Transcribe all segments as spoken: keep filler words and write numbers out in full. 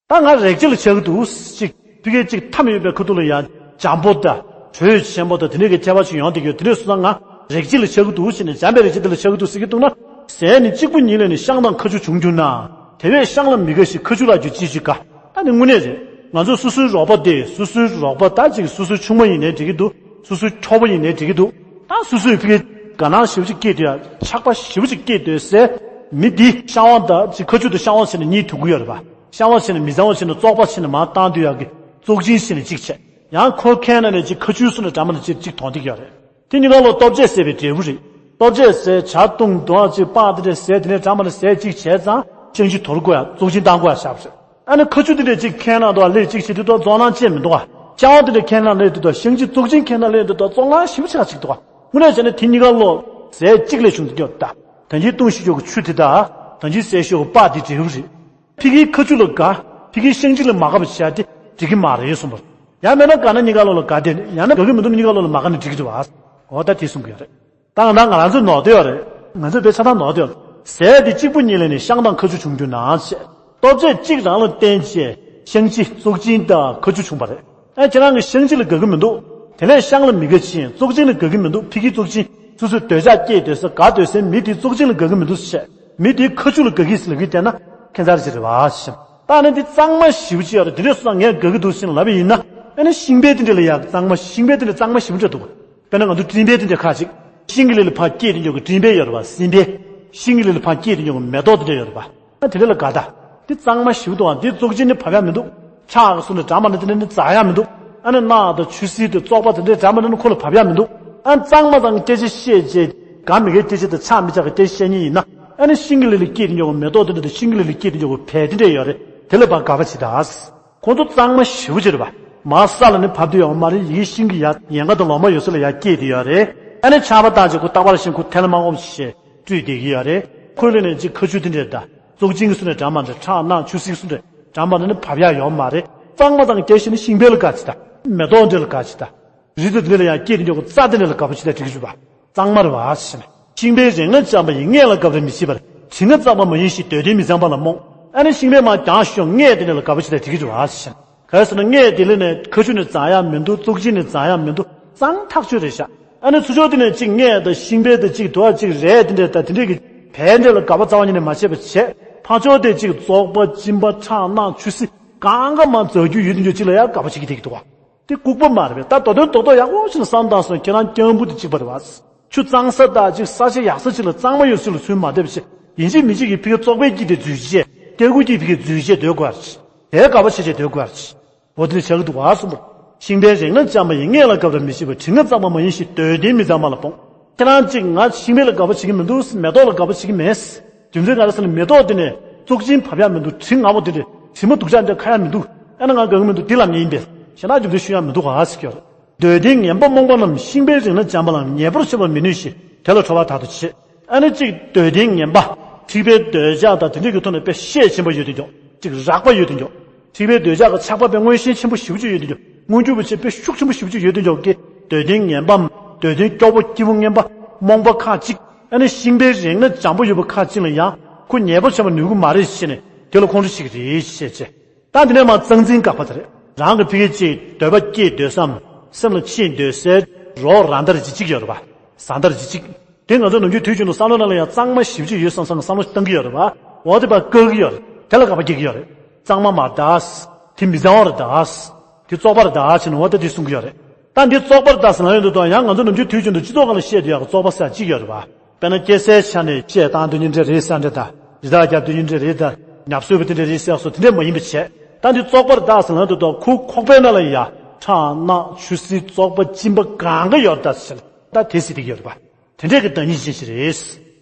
ད་ང་རེག་བྱ་ལ་ཆགས་ཀྱི་འདུག་ཅིག་ཕ་གི་ཅིག་མཐའ་མི་ཡོད་པའི་ཁ་ཐུག་ལ་ཡང་འཇམ་པོ་དང་དྲོད་ཆེན་པོ་དང་དེ་འདྲའི་གི་ཁྱད་པར་ཅིག་ཡོང་བསྡད་ཀྱི་ཡོད། དེ་འདྲ་སོང་ཙང་ང་རེག་བྱ་ལ་ཆགས་ཀྱི་འདུག་ཟེར་ནས་འཇམ་པའི་རེག་བྱ་དེ་ལ་ཆགས་ཀྱི་འདུག་ཟེར་གྱི་འདུག་ན། ཟས་ནི་གཅིག་པུ་ཉིད་ལས་ནི་ཤིང་དང་ཁ་ཆུ་བྱུང་གྱུར་ན། དེ་བས་ཤིང་ལ་མི་དགའ་ཞིང་ཁ་ཆུ་ལ་རྒྱུ་ཅི་ཞིག་དགའ། ད་ནི་དངོས་གནས་རེད། ང་ཚོ་སོ་སོའི་རོགས་པ་དེ་སོ་སོའི་རོགས་པ་ད་ཅིག་སོ་སོའི་ཆུང་མ་ཡིན་ནའི་འགྲིག་གི་འདུག་སོ་སོའི་ཁྱོ་པ་ཡིན་ནའི་འགྲིག་གི་འདུག་ད་སོ་སོའི་ཕ་གི་དགའ་སྣང་ཞེ་པོ་ཅིག་སྐྱེས་དུས་ཡ་ཆགས་པ་ཞེ་པོ་ཅིག་སྐྱེས་དུས་ཟེར། མི་འདི་ཤ་བ་དང་ཅིག་ཁ་ཆུ་དང་ཤ་བ་བྱས་ནས་གཉིས་དུག་གི་ཡོད་རེད་པ། ཤ་བ་བྱས་ནས་མི་གཙང་བ་བྱས་ནས་བཙོག་པ་བྱས་ནས་མར་བཏང་དུས་ཡག་གི་བཙོག་གཅིན་བྱས་ནས་གཅིག་བྱས། ཡང་ཁོ་ཁའི་ནང་ནས་ཅིག་ཁ་ཆུ་བཟོས་ནས་འགྲམ་ནས་ཅིག་ཅིག་དོང་དེ་གི་ཡོད་རེད། དེ་གཉིས་ཀ་ལོ་ལྟོ་ཆས་ཟེར་བའི་འབྲས་བུ་རེད། ལྟོ་ཆས་ཟེར་ཇ་བཏུང་དོ་ཅིག་པགས་དེ་འདྲས་ཟས་དེ་ནས་འགྲམ་ནས་ཟས་གཅིག་བྱས་ཙང་ཤིང་གཅིན་དོར་དགོས་ཡ་བཙོག་གཅིན་བཏང་དགོས་ཡ་བཞག་པ་རེད། ཨ་ནི་ཁ་ཆུ་དེ་འདྲས་ཅིག་ཁའི་ནང་དུ་ལས་ཅིག་བྱེད་དུས་དོ་བཙོག་ནང་ཅན་མི་འདུག་ག་ཤ་བ་དེ་འདྲས་ཁའི་ནང་ལས་དུས་དོ་ཤིང་གཅིན་བཙོག་གཅིན་ཁའི་ནང་ལས་དུས་དོ་བཙོག་ནང་ཞེ་པོ་ཆེ་ག་ཅིག་འདུག་ག་དངོས་གནས་བྱས་ན་དེ་གཉིས་ཀ་ལོ་ཟས་གཅིག་ལས་བྱུང་དུ་ཡོད་ད། ད་གིན་བཏུང་ཤེས་ཀྱོག་གི་ཆུ་དེ་དང་། ད་གིན་བསད་ཤེས་ཀྱོག་པགས་དེ་འབྲས་བུ་རེད། ཕ་གིའི་ཁ་ཆུ་ལ་དགའ། ཕ་གིའི་ཤིང་གཅིན་ལ་མ་དགའ་བ་བྱས་ཏེ་འགྲིག་གི་མ་རེད་གསུངས་པ། ཡང་མིན་ན་དགའ་ན་གཉིས་ཀ་ལོ་ལ་དགའ་དེ་ཡང་ན་དགའ་གི་མི་འདུག་ན་གཉིས་ཀ་ལོ་ལ་མ་དགའ་ན་འགྲིག་གི་རེད་བ། འོ་ད་དེ་གསུང་གི་ཡོད་རེད། ད་ང་ད་ང་རང་ཚོ་ནོར་དེ་ཡོད་རེད། ང་ཚོ་དཔེ་ཆ་ཚང་ནོར་དེ་ཡོད་རེད། ཟས་དེ་གཅིག་པུ་ཉིད་ལས་ནི་ཤིང་དང་ཁ་ཆུ་བྱུང་གྱུར་ན་ཞེས། ལྟོ་ཆས་གཅིག་རང་ལ་བརྟེན་བྱས་ཤིང་གཅིན་བཙོག་གཅིན་དང་ཁ་ཆུ་བྱུང་བ་རེད། ཨ་ཁྱེད་རང་གི་ཤིང་གཅིན་ལ་དགའ་གི་མི་འདུག་དེ་ལས་ཤིང་ལ་མི་དགའ་ཕྱིན་བཙོག་གཅིན་ལ་དགའ་གི་མི་འདུག་ཕ་གིའི་བཙོག་གཅིན་སོ་སོའི་འདོད་ཆགས་སྐྱེས་སྡོད་ས་དགའ་སྡོད་སའི་མི་དེ་བཙོག་གཅིན་ལ་དགའ་གི་མི་འདུག་ཟེར། མི་དེའི་ཁ་ཆུ་ལ་དགའ་གི་ཟེར་ལབ་གི་བསྡད་ན་ཁྱད་མཚར་ཅིག་རེད་བ་ཞེས། ད་ནི་འདི་གཙང་མ་ཞེ་པོ་ཅིག་ཡོད་རེད། དེ་འདྲས་སོང་ཙང་ངས་དགའ་གི་འདུག་ཟེར་ལབ་པ་ཡིན་ན། ཨ་ནི་ཤིང་བལ་དེ་འདྲས་ལ་ཡ་གཙང་མ་ཤིང་བལ་དེ་འདྲས་གཙང་མ་ཞེ་པོ་ཅིག་འདུག་དཔེར་ན་ང་ཚོ་སྤྲིན་བལ་དེ་འདྲས་ཁ་ཅིག་ཤིང་གི་ལི་ལི་ཕར་སྐྱེས་དེ་འཇོག་གི་སྤྲིན་བལ་ཡོད་རེད་བ། སྲིན་བལ། ཤིང་གི་ལི་ལི་ཕར་སྐྱེས་དེ་འཇོག་གི་མེ་ཏོག་དེ་འདྲས་ཡོད་རེད་བ། ཨ་དེ་འདྲས་ལ་དགའ་ད། འདི་གཙང་མ་ཞེ་པོ་འདུག་ཨ། འདི་བཙོག་གཅིན་ནི་བབས་ཡ་མི་འདུག་ཁྲག་གི་སོ་ནས་འགྲམ་པ་ནས་དེ་འདྲས་ནི་འཛག་ཡ་མི་འདུག་ཨ་ནི་རྣག་དང་ཆུ་སེར་དང་བཙོག་པ་དེ་འདྲས་འགྲམ་པ་ནས་ནི་ཁོ་ལ་བབས་ཡ་མི་འདུག་ཨ་གཙང་མ་དང་སྐད་ཆ་བཤད་རྗེས་དགའ་མི་དགའི་སྐད་ཆ་དང་ཆགས་མི་ཆགས་ཀྱི་སྐད་ཆ་བཤད་མཁན་ཡིན་ན། ཨ་ནི་ཤིང་གི་ལི་ལི་སྐྱེས་དེ་འཇོག་གི་མེ་ཏོག་དེ་འདྲས་དང་ཤིང་གི་ལི་ལི་སྐྱེས་དེ་འཇོག་གི་བལ་དེ་འདྲས་ཡོད་རེད། དེ་ལ་ཕར་དགའ་པོ་བྱེད་ད། ཁོང་ཚོ་གཙང་མ་ཞེ་པོ་ཅིག་རེད་པ། མར་ས་ལ་ནི་བབས་དུས་ཡོད་མ་རེད། ཡི་གེ་ཤིང་གི་ཡ་ཡན་ཁ་དང་ལོ་མ་ཡོད་ས་ལ་ཡ་སྐྱེས་དེ་ཡོད་རེད། ཨ་ནི་ཆར་པ་བཏང་རྗེས་ཁོ་རྟག་པར་བཞིན་ཁོ་ཐལ་མ་འོབས་ཞེས་བཀྲུས་བསྡད་ཀྱི་ཡོད་རེད། ཁོའི་ལི་ནས་ཅིག་ཁ་ཆུ་དེ་འདྲས་དང་བཙོག་གཅིན་གྱི་སོ་ནས་འགྲམ་པ་འདྲ་ཁྲག་རྣག་ཆུ་སེར་སོ་འདྲས་འགྲམ་པ་འདྲ་ནི་བབས་ཡ་ཡོད་མ་རེད། གཙང་མ་དང་སྐད་ཆ་ནི་ཤིང་བལ་ལ་དགའ་བྱེད་ད། མེ་ཏོག་འདྲས་ལ་དགའ་བྱེད་ད། རི་དང་དེ་ལ་ཡང་སྐྱེས་དེ་འཇོག་གི་རྩྭ་དེ་འདྲས་ལ་དགའ་པོ་བྱེད་ད་འགྲིག་གི་རེད་པ། གཙང་མ་རེད་བ་ཞེས་ནས། ཤིང་བལ་རིང་ལ་འཇམ་པ་ཡིས། མངལ་ལ་དགའ་བར་མི་བྱེད་པར། དྲི་ང་གཙང་མ་མ་ཡིན་ཞིང་། འདོད་ལྡན་མི་གཙང་བ་ལ་རྨོངས། ཨ་ནི་ཤིང་བལ་མར་རྒྱང་ཤོག་མངལ་དེ་འདྲས་ལ་དགའ་པོ་བྱེད་ད་འགྲིག་གི་རེད་བ་ཞེས་ནས། ག་རེ་ཟེར་ན་མངལ་དེ་ལ་ནས་ཁ་ཆུ་ནས་འཛག་ཡ་མི་འདུག་བཙོག་གཅིན་ནས་འཛག་ཡ་མི་འདུག་གཙང་ཐག་ཆོད་རེད་ཤག་ཨ་ནི་ཚུར་ཕྱོགས་དེ་ནས་གཅིག་མངལ་དང་ཤིང་བལ་དང་གཅིག་དུ་བ་གཅིག་རས་དེ་འདྲས་དང་དེ་འདྲས་ཀྱི་བལ་འདྲས་ལ་དགའ་པོ་རྩ་བ་ཉིད་ནས་མ་བྱེད་པ་བྱས། ཕར་ཕྱོགས་དེ་གཅིག་བཙོག་པ་གཅིན་པ་ཁྲག་རྣག་ཆུ་སེར་གང་ག་མར་འཛག་རྒྱུ་ཡོད་དེ་འཇོག་གཅིག་ལ་ཡ་དགའ་པོ་བྱེད་ཀྱི་བསྡད་ཀྱི་འདུག་བ། དེ་ལྐུགས་པ་མ་རེད་པས། ད་མདོ་དོན་རྡོག་རྡོག་ཡག་པོ་ཞིག་ལ་བསམ་བཏང་སོང་། ཁྱེད་རང་སྐྱ་བོ་དེ་གཅིག་པ་རེད་བ། ཆུ་གཙང་ས་དང་གཅིག་ས་ཆ་ཡག་ས་ཅིག་ལ་གཙང་མ་ཡོད་ས་ལ་ཚུར་མ་བསྡད་པ་བྱས། ཡིན་གཅིག་མིན་གཅིག་གིས་ཕ་གི་བཙོག་པའི་དཀྱིལ་དེ་འཛུལ་བྱས། སྐྱ་ཁུ་དཀྱིལ་ཕ་གི་འཛུལ་བྱས་སྡོད་དགོས་རེད། དེ་དགའ་པོ་བྱེད་བྱས་སྡོད་དགོས་རེད། འོ་དེ་འདྲ་བྱེད་ཀྱི་འདུག་ག་གསུངས་པ། ཤིང་བལ་རིང་ལ་འཇམ་པ་ཡིས། མངལ་ལ་དགའ་བར་མི་བྱེད་པར། དྲི་ང་གཙང་མ་མ་ཡིན་ཞིང་། འདོད་ལྡན་མི་གཙང་བ་ལ་རྨོངས། ཁྱེད་རང་གཅིག་ང་ཤིང་བལ་ལ་དགའ་པོ་བྱེད་ཀྱི་མི་འདུག་མེ་ཏོག་ལ་དགའ་པོ་བྱེད་ཀྱི་མེད། རྒྱུ་མཚན་ག་རེ་ཟེར་ན་མེ་ཏོག་དེ་ནས་བཙོག་གཅིན་བབས་ཡ་མི་འདུག་དྲི་ང་བོ་དེ་འདྲས་དྲི་མ་སྡུག་ཅག་འདྲ་ཁ་ཡ་མི་འདུག་ཨ་ནི་ང་དགའ་གི་མི་འདུག་དེ་ལབ་མཁན་ཡིན་པས། གཞན་དག་རྒྱུ་མཚན་ཤོད་ཡ་མི་འདུག་ག་ཟེར་གྱི་ཡོད་རེད། འདོད་ལྡན་ངན་པ་རྨོངས་པ་རྣམས། ཤིང་བལ་རིང་ལ་འཇམ་པ་ལའང་། ཉེ་བར་སྤྱོད་པར་མི་ནུས་ཤིང་། དེ་ལ་ཁྲོ་བ་དག་ཏུ་བྱེད། ཨ་ནི་གཅིག་འདོད་ལྡན་ངན་པ། འཁྲིག་པའི་འདོད་ཆགས་དང་དེ་འདྲ་གི་ཐོག་ནས་དཔེ་ཤས་ཆེན་པོ་ཡོད་དེ་འཇོག་གཅིག་རགས་པ་ཡོད་དེ་འཇོག་འཁྲིག་པའི་འདོད་ཆགས་ཀྱི་ཆགས་པ་དཔེ་མངོན་ཤེས་ཆེན་པོ་ཞེ་པོ་ཅིག་ཡོད་དེ་འཇོག་མངོན་གྱུར་བ་ཆེ་དཔེ་ཤུགས་ཆེན་པོ་ཞེ་པོ་ཅིག་ཡོད་དེ་འཇོག་གི་འདོད་ལྡན་ངན་པའམ། འདོད་ལྡན་སྐྱོ་པོ་སྐྱིད་པོ་ངན་པ། རྨོངས་པ་ཁག་གཅིག་ཨ་ནི་ཤིང་བལ་རིང་ལ་འཇམ་པོ་ཡོད་པ་ཁག་གཅིག་ལ་ཡང་ཁོ་ཉེས་པ་བྱེད་པ་ནུས་ཀྱི་མ་རེད་ཞེས་ནས་དེ་ལ་ཁོང་ཁྲོ་བྱེད་ཀྱི་རེད་ཞེས་བྱས། ད་འདི་ནས་མར་གཙང་འཛིན་དགག་པ་དེ་རེད། རང་གི་ཕ་གི་ཅིག་འདོད་པ་སྐྱེས་སྡོད་སའམ། སེམས་ལ་ཕྱིན་སྡོད་སའི་རོ་ར་མདའ་རེ་ཅིག་ཅིག་ཡོད་རེད་པ། བཟའ་ཟླ་རེ་ཅིག་ཅིག་དེ་ང་ཚོ་ནམ་རྒྱུན་དུས་རྒྱུན་དུ་བསམ་བློ་ནང་ལ་ཡང་གཙང་མ་ཞེ་པོ་ཅིག་ཡོད་བསམ་བསམ་བསམ་བློ་ཞིག་བཏང་གི་ཡོད་རེད་པ། འོ་དེ་བ་བཀག་གི་ཡོད་རེད། དེ་ལ་དགག་པ་རྒྱག་གི་ཡོད་རེད། གཙང་མ་མ་རེད་ད། དེ་མི་གཙང་བ་རེད་ད། དེ་བཙོག་པ་རེད་ད་ཅེས་ནས་འོ་ད་དེ་གསུང་གི་ཡོད་རེད། ད་འདི་བཙོག་པ་རེད་ད་ཟེར་ལབ་ཡོང་དུས་ད་ཡང་ང་ཚོ་ནམ་རྒྱུན་དུས་རྒྱུན་དུ་སྤྱི་ཚོགས་སྒང་ལ་བཤད་སྡོད་ཡག་གི་བཙོག་པ་ཟེར་ཡག་གཅིག་ཡོད་རེད་པ། དཔེར་ན་སྐྱེ་སའི་ཆ་ནས་བཤད་བཏང་སྡོད་མཁན་འདྲ་རེད་ཟེར་འདྲ་དང་། རི་དྭགས་རྒྱབ་སྡོད་མཁན་འདྲ་རེད་དང་། ཉ་གསོད་པ་དེ་འདྲ་རེད་ཟེར་སོགས་དེ་འདྲ་མ་ཡིན་པ་བྱས། ད་འདི་བཙོག་པ་རེད་ད་ཟེར་ལབ་ཡོང་དུས་ད་ཁོའི་ཁོག་པའི་ནང་ལ་ཡ་ཁྲག་རྣག་ཆུ་སྲིན་བཙོག་པ་གཅིན་པ་གང་ག་ཡོད་ད་ཟེར། ད་དེ་ཟེར་བསྡད་ཀྱི་ཡོད་རེད་པ། དེ་འདྲས་ཀྱི་བདག་ཉིད་ཅན་ཞིག་རེད།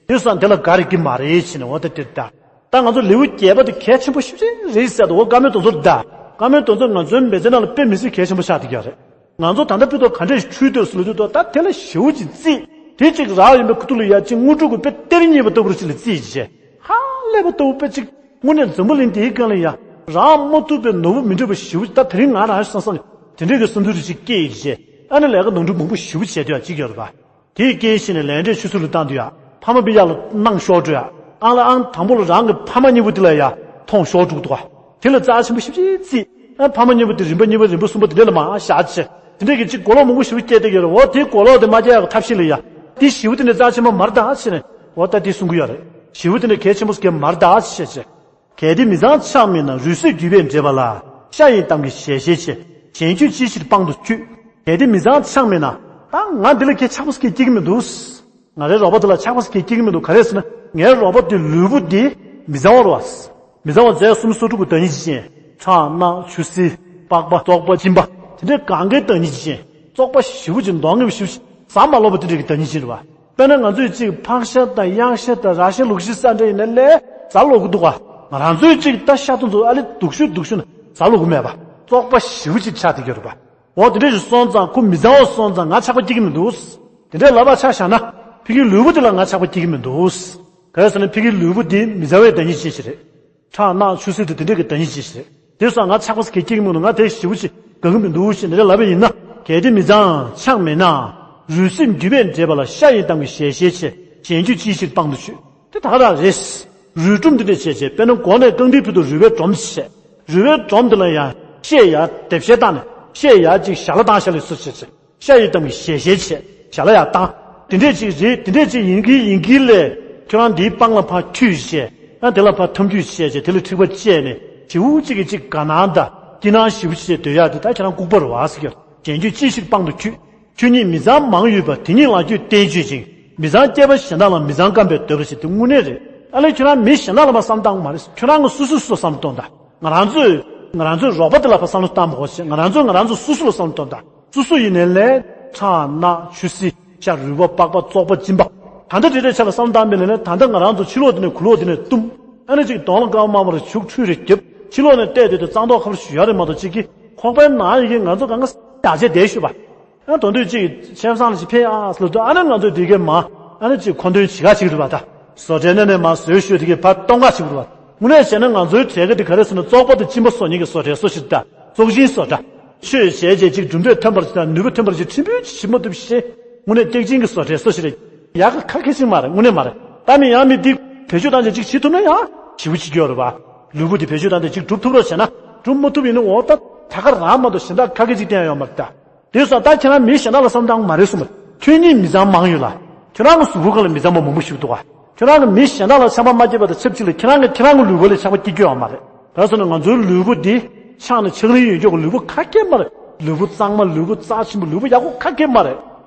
དེ་སོང་དེ་ལ་དགའ་རེ་གི་མ་རེད་ཟེར་ནས་འོ་ད་དེ་ལྟ། ད་ང་ཚོ་ལེའུ་བརྒྱད་པ་དེ་གལ་ཆེན་པོ་ཞེ་པོ་ཅིག་རེད་ཟེར་ད། འོ་བཀའ་མོལ་དེ་ཚོ་རེད་ད། བཀའ་མོལ་དེ་ཚོ་ང་ཚོའི་མི་ཚེ་ནང་ལ་དཔེ་མི་སྲིད་གལ་ཆེན་པོ་ཆགས་བསྡད་ཀྱི་ཡོད་རེད། ང་ཚོ་ད་ལྟ་དཔེ་ཐོག་ག་འདྲས་ཁྲུས་འདོད་སུ་ལ་དུས་ཐོག་ད་དེ་ལ་ཞེ་པོ་ཅིག་རྩིས། དེ་ཅིག་རག་ཡོང་པའི་ཁུ་ཐུག་ལ་ཡ་ཅིག་དངོས་གྲུབ་ཀྱི་དཔེ་གཏེར་རྙེད་པ་ལྟ་བུ་རེ་ཅིག་ལ་རྩིས་བྱས། ཧ་ལས་པ་ལྟ་བུ་དཔེ་ཅིག་དངོས་གནས་འཛམ་བུ་གླིང་འདིའི་སྒང་ལ་ཡ་རག་མ་ཐུབ་པའི་ནོར་བུ་མི་འདྲ་བ་ཞེ་པོ་ཅིག་ད་དེ་རིང་ང་རང་སང་སང་དེ་འདྲས་ཀྱི་བསམ་ཚུལ་རེ་ཅིག་སྐྱེས་ཡོད་བྱས། ཨ་ནི་ལས་ཀ་ནོར་འཁྲུལ་མང་པོ་ཞེ་པོ་བྱས་དུས་ཡ་ཅིག་ཡོད་རེད་པ། དེའི་རྐྱེན་བྱས་ནས་ལས་འབྲས་ཆུད་ཟོས་ལ་བཏང་དུས་ཡ། ཕ་མ་དཔེ་གཡག་ལ་གནང་ཤོར་འགྲོ་ཡ། ཨང་ལ་ཨང་དང་པོ་ལ་རང་གི་ཕ་མ་གཉིས་པོ་དེ་ལ་ཡ་མཐོང་ཤོར་འགྲོ་གི་འདུག་ག་དེ་ལ་རྩ་ཆེན་པོ་ཞེ་པོ་ཅིག་བརྩིས། ཨ་ཕ་མ་གཉིས་པོ་དེ་རིམ་པ་གཉིས་པ་རིམ་པ་གསུམ་པ་དེ་འདྲ་ལ་མར་བཞག་བྱས། དེ་འདྲ་གི་ཅིག་གོ་ལོག་མང་པོ་ཞེ་པོ་སྐྱེས་བསྡད་ཀྱི་རེད། འོ་དེའི་གོ་ལོག་དེ་མ་སྐྱེ་ཡག་ཐབས་ཤེས་ལ་ཡ། དེ་ཞེ་པོ་དེ་འདྲ་རྩ་ཆེན་པོ་མ་རེད་ད་ཟེར་ནས། འོ་ད་དེ་གསུང་གི་ཡོད་རེད། ཞེ་པོ་དེ་འདྲ་གལ་ཆེན་པོ་གལ་མ་རེད་ད་ཟེར་བྱས། གལ་ཏེ་མི་ཚངས་ཆགས་མེད་ན། རུས་སེམས་འདུས་པས་འདྲེས་པ་ལ། ཤ་ཡི་གཏམ་གྱིས་ཞལ་བཞེས་བྱེད། གཞན་རྒྱུད་ཅིའི་ཕྱིར་དཔང་དུ་འཁྱུད། གལ་ཏེ་མི་ཚངས་ཆགས་མེད་ན། ད་ང་འདི་ལ་གལ་ཆགས་པ་སྐྱེ་གི་མི་འདུག་ང་རའི་རོགས་པ་དེ་ལ་ཆགས་པ་སྐྱེ་གི་མི་འདུག་ག་རེ་ཟེར་ན། ངའི་རོགས་པ་དེ་ལུས་པོ་འདི་མི་གཙང་བ་རེད་བ། མི་གཙང་བ་རྫས་སུམ་ཅུ་སོ་དྲུག་གི་བདག་ཉིད་ཅན། ཁྲག་སྣ་ཆུ་སེར་པགས་པ་བཙོག་པ་གཅིན་པ་དེ་འདྲའི་གང་གའི་བདག་ཉིད་ཅན། བཙོག་པ་ཞེ་པོ་ཅིག་མདོག་ངན་པ་ཞེ་པོ་ཅིག་ཟ་མ་ལོབས་པ་དེ་འདྲའི་གི་བདག་ཉིད་ཅན་རེད་བ། དཔེར་ན་ང་ཚོས་ཅིག་ཕག་ཤ་དང་གཡག་ཤ་དང་ར་ཤ་ལུག་ཤ་ཟ་འདྲ་ཡིན་ན་ལས་ཟ་ལོབས་ཀྱི་འདུག་ག་ང་རང་ཚོས་ཅིག་ད་ཤ་དང་ཚོ་ཨ་ལེ་སྡུག་ཤོས་སྡུག་ཤོས་ན་ཟ་ལོབས་ཀྱི་མེད་པ། བཙོག་པ་ཞེ་པོ་ཅིག་ཆགས་བསྡད་ཀྱི་ཡོད་རེད་པ། འོ་དེ་འདྲ་ཞིག་སོང་ཙང་ཁོ་མི་གཙང་བ་སོང་ཙང་ང་ཆགས་པ་སྐྱེ་གི་མི་འདུག་དེ་འདྲའི་ལབ་པ་ཆ་བཞག་ན་ཕ་གིའི་ལུས་པོ་དེ་ལ་ང་ཆགས་པ་སྐྱེ་གི་མི་འདུག་ག་རེ་ཟེར་ན་ཕ་གིའི་ལུས་པོ་དེ་མི་གཙང་བའི་བདག་ཉིད་ཅན་ཞིག་རེད། ཁྲག་སྣ་ཆུ་སེར་དེ་དེ་འདྲ་གི་བདག་ཉིད་ཅན་ཞིག་རེད། དེ་སོང་ང་ཆགས་པ་སྐྱེ་གི་མི་འདུག་ང་དེ་ཞེ་པོ་ཅིག་དགའ་གི་མི་འདུག་ཞེས་འདི་འདྲ་ལབ་པ་ཡིན་ན། གལ་ཏེ་མི་གཙང་ཆགས་མེད་ན། རུས་སེམས་འདུས་པས་འདྲེས་པ་ལ། ཤ་ཡི་གཏམ་གྱིས་ཞལ་བཞེས་བྱེད། གཞན་རྒྱུད་ཅིའི་ཕྱིར་དཔང་དུ་འཁྱུད། དེ་ད་ག་རང་རེད། རུས་སྒྲོམ་འདི་འདྲ་བྱས་བྱས་དཔེར་ན་མགོ་ནས་རྐང་མཐིལ་ཕུད་དུ་རུས་པའི་སྒྲོམ་བྱས། རུས་པའི་སྒྲོམ་འདི་ལ་ཡང་ཤད་ཡར་ལྡེབས་ཤད་བཏང་ནས་ཤད་ཡར་ཅིག་ཞལ་ལག་བཏང་ཤ་ལས་སུ་བྱས་བྱས། ཤ་ཡི་གཏམ་གྱིས་ཞལ་བཞེས་བྱས་ཞལ་ལག་ཡར་བཏང་། དེ་འདྲས་ཅིག་རེད། དེ་འདྲས་ཅིག་ཡིན་གྱི་ཡིན་གྱི་ལས་ཁྱོད་རང་འདིའི་པང་ལ་ཕར་འཁྱུད་བྱས། ཨ་དེ་ལ་ཕར་འཐམ་འཁྱུད་བྱས་བྱས་དེ་ལ་མཁྲིས་པ་བཅད་ནས་བྱིའུ་གཅིག་གིས་གཅིག་དགའ་སྣང་དང་སྐྱིད་སྣང་ཞེ་པོ་བྱས་སྡོད་ཡག་དེ་ད་ཁྱེད་རང་ལྐུགས་པ་རེད་བ་ཟེར་གྱི། གཞན་རྒྱུད་ཅིའི་ཕྱིར་དཔང་དུ་འཁྱུད། ཁྱོད་ཉིད་མི་གཙང་མང་ཡོད་པ། དེ་ཉིད་ལ་ཁྱོད་བསྟེན་སྤྱོད་ཅིང་། མི་གཙང་སྐྱེས་པ་གཞན་དག་ལ། མི་གཙང་སྐམ་པས་འདོད་པར་བྱེད། དེ་དངོས་གནས་རེད། ཨ་ལས་ཁྱོད་རང་མི་གཞན་དག་ལ་མ་བསམ་བློ་བཏང་མ་རེད། ཁྱོད་རང་གི་སོ་སོ་སོ་བསམ་བློ་གཏོང་དང་། ང་རང་ཚོས་ང་རང་ཚོའི་རོགས་པ་དེ་ལ་ཕར་བསམ་བློ་བཏང་མ་དགོས་ཤིང་ང་རང་ཚོས་ང་རང་ཚོ་སོ་སོ་ལ་བསམ་བློ་གཏོང་དང་། སོ་སོ་ཡིན་ནའི་ལས་ཁྲག་སྣ་ཆུ་སེར་ཤ་རུས་པ་པགས་པ་བཙོག་པ་གཅིན་པ། ད་ལྟ་དེ་འདྲའི་ཆ་ལ་བསམ་བློ་བཏང་མེད་ལས་ནས་ད་ལྟ་ང་རང་ཚོ་ཕྱི་ལོགས་དེ་ནས་གུ་ལོག་དེ་ནས་བཏུམ། ཨ་ནི་ཅིག་གདོང་ལ་སྐར་མ་མར་རྒྱུག་ཁྲུས་རེ་རྒྱབ། ཕྱི་ལོགས་ནས་བལྟས་དུས་དེ་གཙང་ཏོག་ཁ་པར་ཞུ་ཡ་རེད་མ་གཏོགས་ཅིག་གི་ཁོག་པའི་ནང་ཡི་གེ་ང་ཚོ་གང་ག་ཡག་བྱས་བསྡད་ཞུ་བ། ཨ་དོན་དུ་ཅིག་ཆེན་སང་ལ་ཅིག་ཕེབས་ཨ་ཟེར་ལ་དུ་ཨ་ནི་ང་ཚོས་དེ་གའི་མ་ཨ་ནི་ཅིག་མཁོ་འདོན་བྱེད་ག་ཅིག་རེད་བ། ད་བཟོ་གྲྭའི་ནང་ནས་མ་བཟོས་ཞུས་དེ་གའི་ཕར་གཏོང་ག་ཅིག་རེད་བ། དངོས་གནས་བྱས་ན་ང་ཚོའི་གྲས་ཀ་དེ་ག་རེ་ཟེར་ན་བཙོག་པ་དང་གཅིན་པ་བཟོ་མཁན་གྱི་བཟོ་གྲྭའི་བཟོ་ཞིག་དང་བཙོག་གཅིན་བཟོ་གྲྭ། ཆོས་བྱས་རྗེས་ཅིག་གྲུབ་འབྲས་ཐོན་པར་བྱེད་དང་ནུས་པ་ཐོན་པར་བྱེད་ཁྲིམས་དཔོན་ཅིག་བྱེད་མ་ཐུབ་ཤེས། དངོས་གནས་སྟེགས་ཅན་གྱི་བཟོ་གྲྭའི་བཟོ་ཞིག་རེད། ཡག་ག་ཁ་ཁེ་ཅིག་མ་རེད། དངོས་གནས་མ་རེད། ད་མི་ཡང་མི་འདི་བེད་སྤྱོད་བཏང་རྗེས་ཅིག་བྱེད་ཐུབ་ན་ཡང་ཞེ་པོ་ཅིག་སྐྱོ་རེད་བ། ལུས་པོ་འདི་བེད་སྤྱོད་བཏང་རྗེས་ཅིག་སྒྲུབ་ཐུབ་རོགས་བྱས་ན་སྒྲུབ་མ་ཐུབ་ཡིན་ན་འོ་ད་ད་ག་རང་མ་གཏོགས་གཞན་དག་ཁ་ཁེ་ཅིག་བསྟན་ཡ་ཡོད་མ་རེད་ད། དེ་སོང་ད་ཁྱེད་རང་མི་གཞན་དག་ལ་བསམ་བཏང་མ་རེད་གསུངས་པ། ཁྱོད་ཉིད་མི་གཙང་མང་ཡོད་ལ། ཁྱོད་རང་གི་གཟུགས་པོ་སྒང་ལ་མི་གཙང་མ་མང་པོ་ཞིག་འདུག་ག་ཁྱོད་རང་གི་མི་གཞན་དག་ལ་ཆགས་པ་མ་སྐྱེས་པ་དང་ཆབས་ཅིག་ལ་ཁྱེད་རང་གི་ཁྱེད་རང་གི་ལུས་པོ་ལ་ཆགས་པ་སྐྱེ་རྒྱུ་ཡོད་མ་རེད། ད་སོང་ན་ང་ཚོའི་ལུས་པོ་འདི་ཆགས་ནས་ཆགས་རིན་ཡོད་ཀྱོག་གི་ལུས་པོ་ཁ་སྐད་མ་རེད། ལུས་པོ་གཙང་མ་ལུས་པོ་རྩ་ཆེན་པོ་ལུས་པོ་ཡག་པོ་ཁ་སྐད་མ་རེད།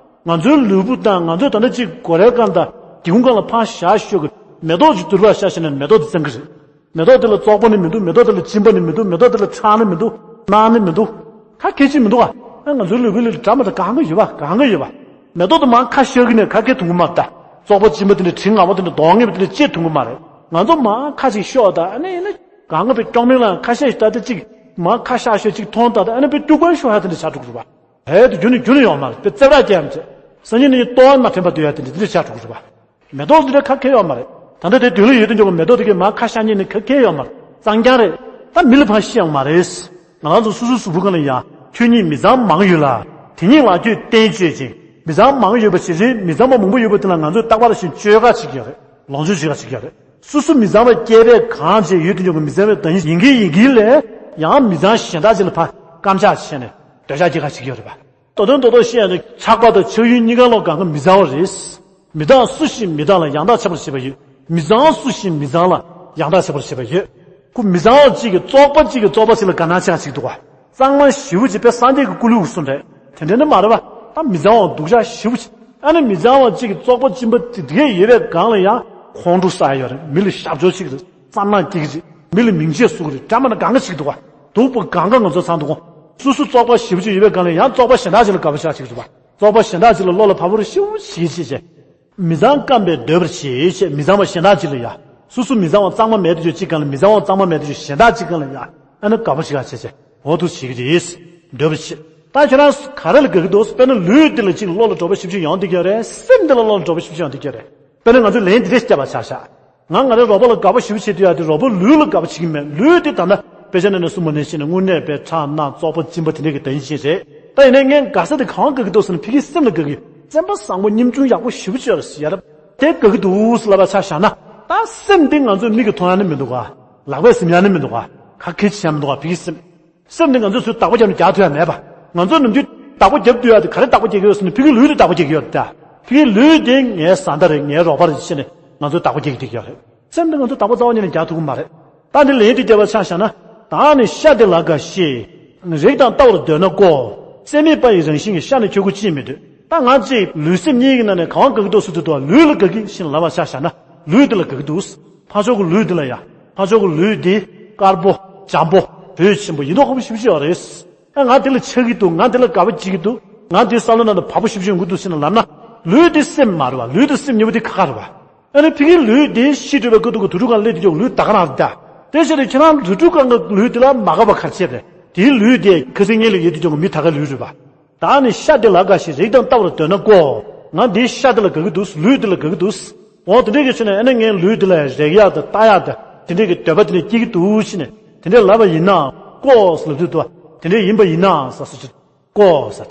ང་ཚོའི་ལུས་པོ་དང་ང་ཚོས་ད་ལྟ་ཅིག་སྒོ་རའི་སྒང་དང་སྒེའུ་ཁུང་སྒང་ལ་ཕར་བཞག་ཤོག་གི་མེ་ཏོག་ཅིག་དུར་བར་བཞག་བྱས་ན་མེ་ཏོག་དེ་གཙང་གི་རེད། མེ་ཏོག་དེ་ལ་བཙོག་པ་ནི་མི་འདུག་མེ་ཏོག་དེ་ལ་གཅིན་པ་ནི་མི་འདུག་མེ་ཏོག་དེ་ལ་ཁྲག་ནི་མི་འདུག་རྣག་ནི་མི་འདུག་ཁ་སྐད་ཅིག་མི་འདུག་ཨ། ཨ་ང་ཚོའི་ལུས་པོའི་ལ་འདྲ་མི་འདྲ་གང་ག་ཡོད་པ་གང་ག་ཡོད་པ། མེ་ཏོག་དེ་མར་ཁ་ཤར་གི་ནས་ཁ་སྐད་ཐུང་གི་མ་རེད་ད། བཙོག་པ་གཅིན་པ་དེ་འདྲ་དྲི་ངན་པ་དེ་འདྲ་གདོང་ངན་པ་དེ་འདྲ་ཅི་ཐུང་གི་མ་རེད། ང་ཚོ་མར་ཁ་ཅིག་ཤོག་ད་ཨ་ནི་ཨ་ནི་གང་ག་པའི་སྐྱོག་མིང་ལ་ཁ་ཤས་ཤིག་ད་དེ་ཅིག་མར་ཁ་ཤག་ཤོག་ཅིག་མཐོང་ད་ད་ཨ་ནི་པའི་སྐྱུག་པ་ཤོག་ཧ་དེ་འདྲ་ཆགས་འགྲོ་གི་རེད་པ། ཧེ་དེ་རྒྱུ་ནི་རྒྱུ་ནི་ཡོད་མ་རེད་པའི་རྩེ་བྲག་རྒྱས་མ་ཚད། སང་ཉིན་ནི་ལྟོ་བ་མ་དྲན་པ་སྡོད་ཡ་དེ་འདྲ་དེ་འདྲ་ཆགས་འགྲོ་གི་རེད་པ། མེ་ཏོག་འདི་འདྲ་ཁ་ཁེལ་ཡོད་མ་རེད། ད་ལྟ་དེ་མདུན་ལ་ཡོད་དུས་འཇོག་པའི་མེ་ཏོག་དེ་གས་མར་ཁ་ཤར་ཉིན་ནི་ཁ་ཁེལ་ཡོད་མ་རེད། གཙང་རྐྱང་རེད། ད་མི་ལ་ཕར་ཤི་ཡོད་མ་རེད། ང་རང་ཚོ་སོ་སོའི་གཟུགས་པོ་སྒང་ལ་ཡང་ཁྱོད་ཉིད་མི་གཙང་མང་ཡོད་ལ། དེ་ཉིད་ལ་ཁྱོད་བསྟེན་སྤྱོད་ཅིང་། མི་གཙང་མང་ཡོད་པ་ཞིག་རེད། མི་གཙང་མ་མང་པོ་ཡོད་པ་དེ་ལ་ང་ཚོས་རྟག་པར་བཞིན་བཅོས་ཁ་བྱེད་ཀྱི་ཡོད་རེད། ལོངས་སྤྱོད་བྱེད་ཁ་བྱེད་ཀྱི་ཡོད་རེད། སོ་སོ་མི་གཙང་བ་སྐྱེས་པས་གང་བྱས་ཡོད་དུས་འཇོག་པའི་མི་གཙང་བའི་བདག་ཉིད་ཡིན་གྱི་ཡིན་གྱི་ལས་ཡང་མི་གཙང་གཞན་དག་ཅིག་ལ་ཕར་བརྐམ་ཆག་བྱས་ནས་འདོད་ཆགས་སྐྱེ་ཁ་བྱེད་ཀྱི་ཡོད་རེད་པ། ད་དོན་རྡོག་རྡོག་བཤད་ཡ་ནི་ཆགས་པ་དང་ཆགས་ཡུལ་གཉིས་ཀ་ལོ་གང་ག་མི་གཙང་བ་རེད། མི་རྟག་སུ་ཞིག་མི་རྟག་ལ་ཡང་དག་ཆགས་པར་བྱེད་པ་ཡོད། མི་གཙང་སུ་ཞིག་མི་གཙང་ལ་ཡང་དག་ཆགས་པར་བྱེད་པ་ཡོད། ཁོ་མི་གཙང་བ་གཅིག་གིས་བཙོག་པ་གཅིག་གིས་བཙོག་པ་ཞིག་ལ་དགའ་སྣང་ཆགས་ཅིག་འདུག་ག་གཙང་མ་ཞེ་པོ་ཅིག་དཔེ་སངས་རྒྱས་ཀྱི་སྐུ་ལུས་ཀྱི་གསུང་རེད། དེ་འདྲ་ནི་མ་རེད་པ། ད་མི་གཙང་བ་སྡུག་ཅག་ཞེ་པོ་ཅིག་ཨ་ནི་མི་གཙང་བ་གཅིག་གིས་བཙོག་པ་གཅིན་པ་དེ་དེ་གས་ཡོད་པའི་སྒང་ལ་ཡང་ཁོང་ཁྲོ་ཟ་ཡ་ཡོད་རེད། མི་ལ་ཞབས་ཕྱོགས་ཅིག་རེད། བསམ་ནག་སྐྱེ་གི་རེད། མི་ལ་མིང་ཆད་བཟོ་གི་རེད། འདྲ་མ་འདྲ་གང་ག་ཞིག་འདུག་ག་སྡུག་པོ་གང་ག་ང་ཚོ་ཚང་འདུག་ག་སོ་སོ་བཙོག་པ་ཞེ་པོ་ཅིག་ཡོད་པའི་སྒང་ལ་ཡང་བཙོག་པ་གཞན་དག་ཅིག་ལ་དགའ་པོ་ཞེ་དྲག་ཅིག་འདུག་ག་བཙོག་པ་གཞན་དག་ཅིག་ལ་བློ་ལ་བབ་པོ་རེ་ཤི་བོ་ཞིག་བྱེད་བྱེད། མི་གཙང་སྐམ་པས་འདོད་པར་བྱེད་ཅེས་མི་གཙང་བ་གཞན་དག་ཅིག་ལ་ཡ། སོ་སོ་མི་གཙང་བ་གཙང་མ་མེད་དུ་གྱུར་གཅིག་སྒང་ལ་མི་གཙང་བ་གཙང་མ་མེད་དུ་གྱུར་གཞན་དག་གཅིག་སྒང་ལ་ཡ། ཨ་ནི་དགའ་པོ་ཞིག་ག་བྱེད་བྱེད། འོ་འདུག་བྱེད་ཀྱི་རེད། འདོད་པར་བྱེད། ད་ཁྱོད་རང་ག་རེ་ལ་དགའ་གི་འདུག་དཔེར་ན་ལུས་འདི་ལ་གཅིག་བློ་ལ་འགྲོ་བ་ཞིབ་ཞིབ་ཡོང་འདི་ག་རེད། སེམས་འདི་ལ་བློ་ལ་འགྲོ་བ་ཞིབ་ཞིབ་ཡོང་འདི་ག་རེད། དཔེར་ན་ང་ཚོས་ལན་འདི་འདྲས་བརྒྱབ་པ་ཆ་བཞག་ང་ང་རའི་རོགས་པ་ལ་དགའ་པོ་ཞེ་པོ་བྱེད་དུས་ཡ་དེ་རོགས་པ་ལུས་ལ་དགའ་པོ་བྱེད་ཀྱི་མེད། ལུས་དེ་ད་ལྟ་དཔེ་ཆ་ནང་ནས་གསུངས་པ་ནང་བཞིན་དངོས་གནས་པའི་ཁྲག་སྣ་བཙོག་པ་གཅིན་པ་དེ་འདྲས་ཀྱི་བདག་ཉིད་ཅན་རེད། ད་ཡིན་ནའི་ངས་དགའ་ས་དེ་གང་དགའ་གི་འདུག་ཟེར་ན་ཕ་གིའི་སེམས་ལ་དགའ་གི། སེམས་པ་བཟང་པོ་ཉམ་ཆུང་ཡག་པོ་ཞེ་པོ་ཅིག་ཡོད་རེད་ཟེར་ཡ་རབས་དེ་དགའ་གི་འདུག་ཟེར་ལབ་པ་ཆ་བཞག་ན། ད་སེམས་དེ་ང་ཚོས་མིག་གིས་མཐོང་ཡ་ནི་མི་འདུག་ག་ལག་པས་ཟིན་ཡ་ནི་མི་འདུག་ག་ག་གེ་བྱས་མི་འདུག་ག་ཕ་གིའི་སེམས། སེམས་ནི་ང་ཚོས་ཚུར་བདག་པོ་རྒྱབ་ནས་རྒྱག་ཐུབ་ཡ་མེད་པ། ང་ཚོས་ནམ་རྒྱུན་བདག་པོ་རྒྱབ་ཐུབ་ཡ་དེ་ག་རེ་བདག་པོ་རྒྱག་གི་ཡོད་ཟེར་ན་ཕ་གིའི་ལུས་དེ་བདག་པོ་རྒྱག་གི་ཡོད་རེད་ད། ཕ་གིའི་ལུས་དེ་ངའི་བཟའ་ཟླ་རེད། ངའི་རོགས་པ་རེད་ཟེར་ནས་ང་ཚོས་བདག་པོ་རྒྱག་གི་བསྡད་ཀྱི་ཡོད་རེད། སེམས་དེ་ང་ཚོས་བདག་པོ་རྩ་བ་ཉིད་ནས་རྒྱག་ཐུབ་ཀྱི་མ་རེད། ད་འདི་ལན་དེ་བརྒྱབ་པ་ཆ་བཞག་ན། བདག་ནི་ཤ་དེ་ལ་དགའ་ཞེས། རེག་དང་ལྟ་བར་འདོད་ན་ཀོ། སེམས་མེད་པ་ཡི་རང་བཞིན་གྱིས་ཤ་ནི་ཁྱོད་སྐུ་ཅིས་མི་འདོད། ད་ང་ཅིག་ལུས་སེམས་གཉིས་ཀྱི་ནང་ནས་གང་བ་དགའ་གི་འདུག་ཟེར་དུས་དུ་ལུས་ལ་དགའ་གི་ཞེས་ལབ་པ་ཆ་བཞག་ན་ལུས་དེ་ལ་དགའ་གི་འདུག་ཕར་ཕྱོགས་ཀྱི་ལུས་འདི་ལ་ཡ། ཕར་ཕྱོགས་ཀྱི་ལུས་འདི་དཀར་པོ། འཇམ་པོ། འོད་ཆེན་པོ་ཡིན་མདོག་ཁ་པོ་ཞེ་པོ་ཅིག་ཡོད་རེད། ཨ་ང་དེ་ལ་ཆགས་ཀྱི་འདུག་ང་དེ་ལ་དགའ་པོ་བྱེད་ཀྱི་འདུག་ང་དེའི་བསམ་བློ་ནང་དུ་བབ་པོ་ཞེ་པོ་ཅིག་ཡོང་གི་འདུག་ཟེར་ནས་ལབ་ན། ལུས་དེ་སེམས་མ་རེད་བ། ལུས་དེ་སེམས་གཉིས་པོ་དེ་ཁ་ཁ་རེད་བ། ཨ་ནི་ཕ་གིའི་ལུས་དེ་ཤི་འགྲོ་བའི་སྐབས་དུས་ཀྱི་དུར་ཁྲོད་ཁང་སླེབས་དུས་ཀྱི་ལུས་ད་ག་རང་རེད་ད། དེ་བྱས་ཏེ་ཁྱེད་རང་དུར་ཁྲོད་ཁང་གི་ལུས་དེ་ལ་མ་དགའ་བ་ག་རེ་བྱས་པས། དེའི་ལུས་དེ་ཁ་སང་ངེད་ལ་ཡོད་དུས་ཀྱི་མི་ད་གའི་ལུས་རེད་བ། བདག་ནི་ཤ་དེ་ལ་དགའ་ཞིང་རེག་དང་ལྟ་བར་འདོད་ན་ཀོ། ང་འདིའི་ཤ་དེ་ལ་དགའ་གི་འདུག་ལུས་དེ་ལ་དགའ་གི་འདུག་འོ་དེ་འདྲས་ཀྱི་ཕྱིར་ནས་ཨ་ནི་ངའི་ལུས་དེ་ལ་རེག་ཡག་དང་ལྟ་ཡག་དང་དེ་འདྲས་ཀྱི་འདོད་པ་དེ་འདྲས་སྐྱེ་གི་འདུག་ཕྱིར་ནས་དེ་འདྲས་ལབ་པ་ཡིན་ན་ཀོ་ཟེར་ལབ་དུས་དུ་དེ་འདྲས་ཡིན་པ་ཡིན་ན་ཟེར་སོ་ཅི་ཀོ་ཟེར།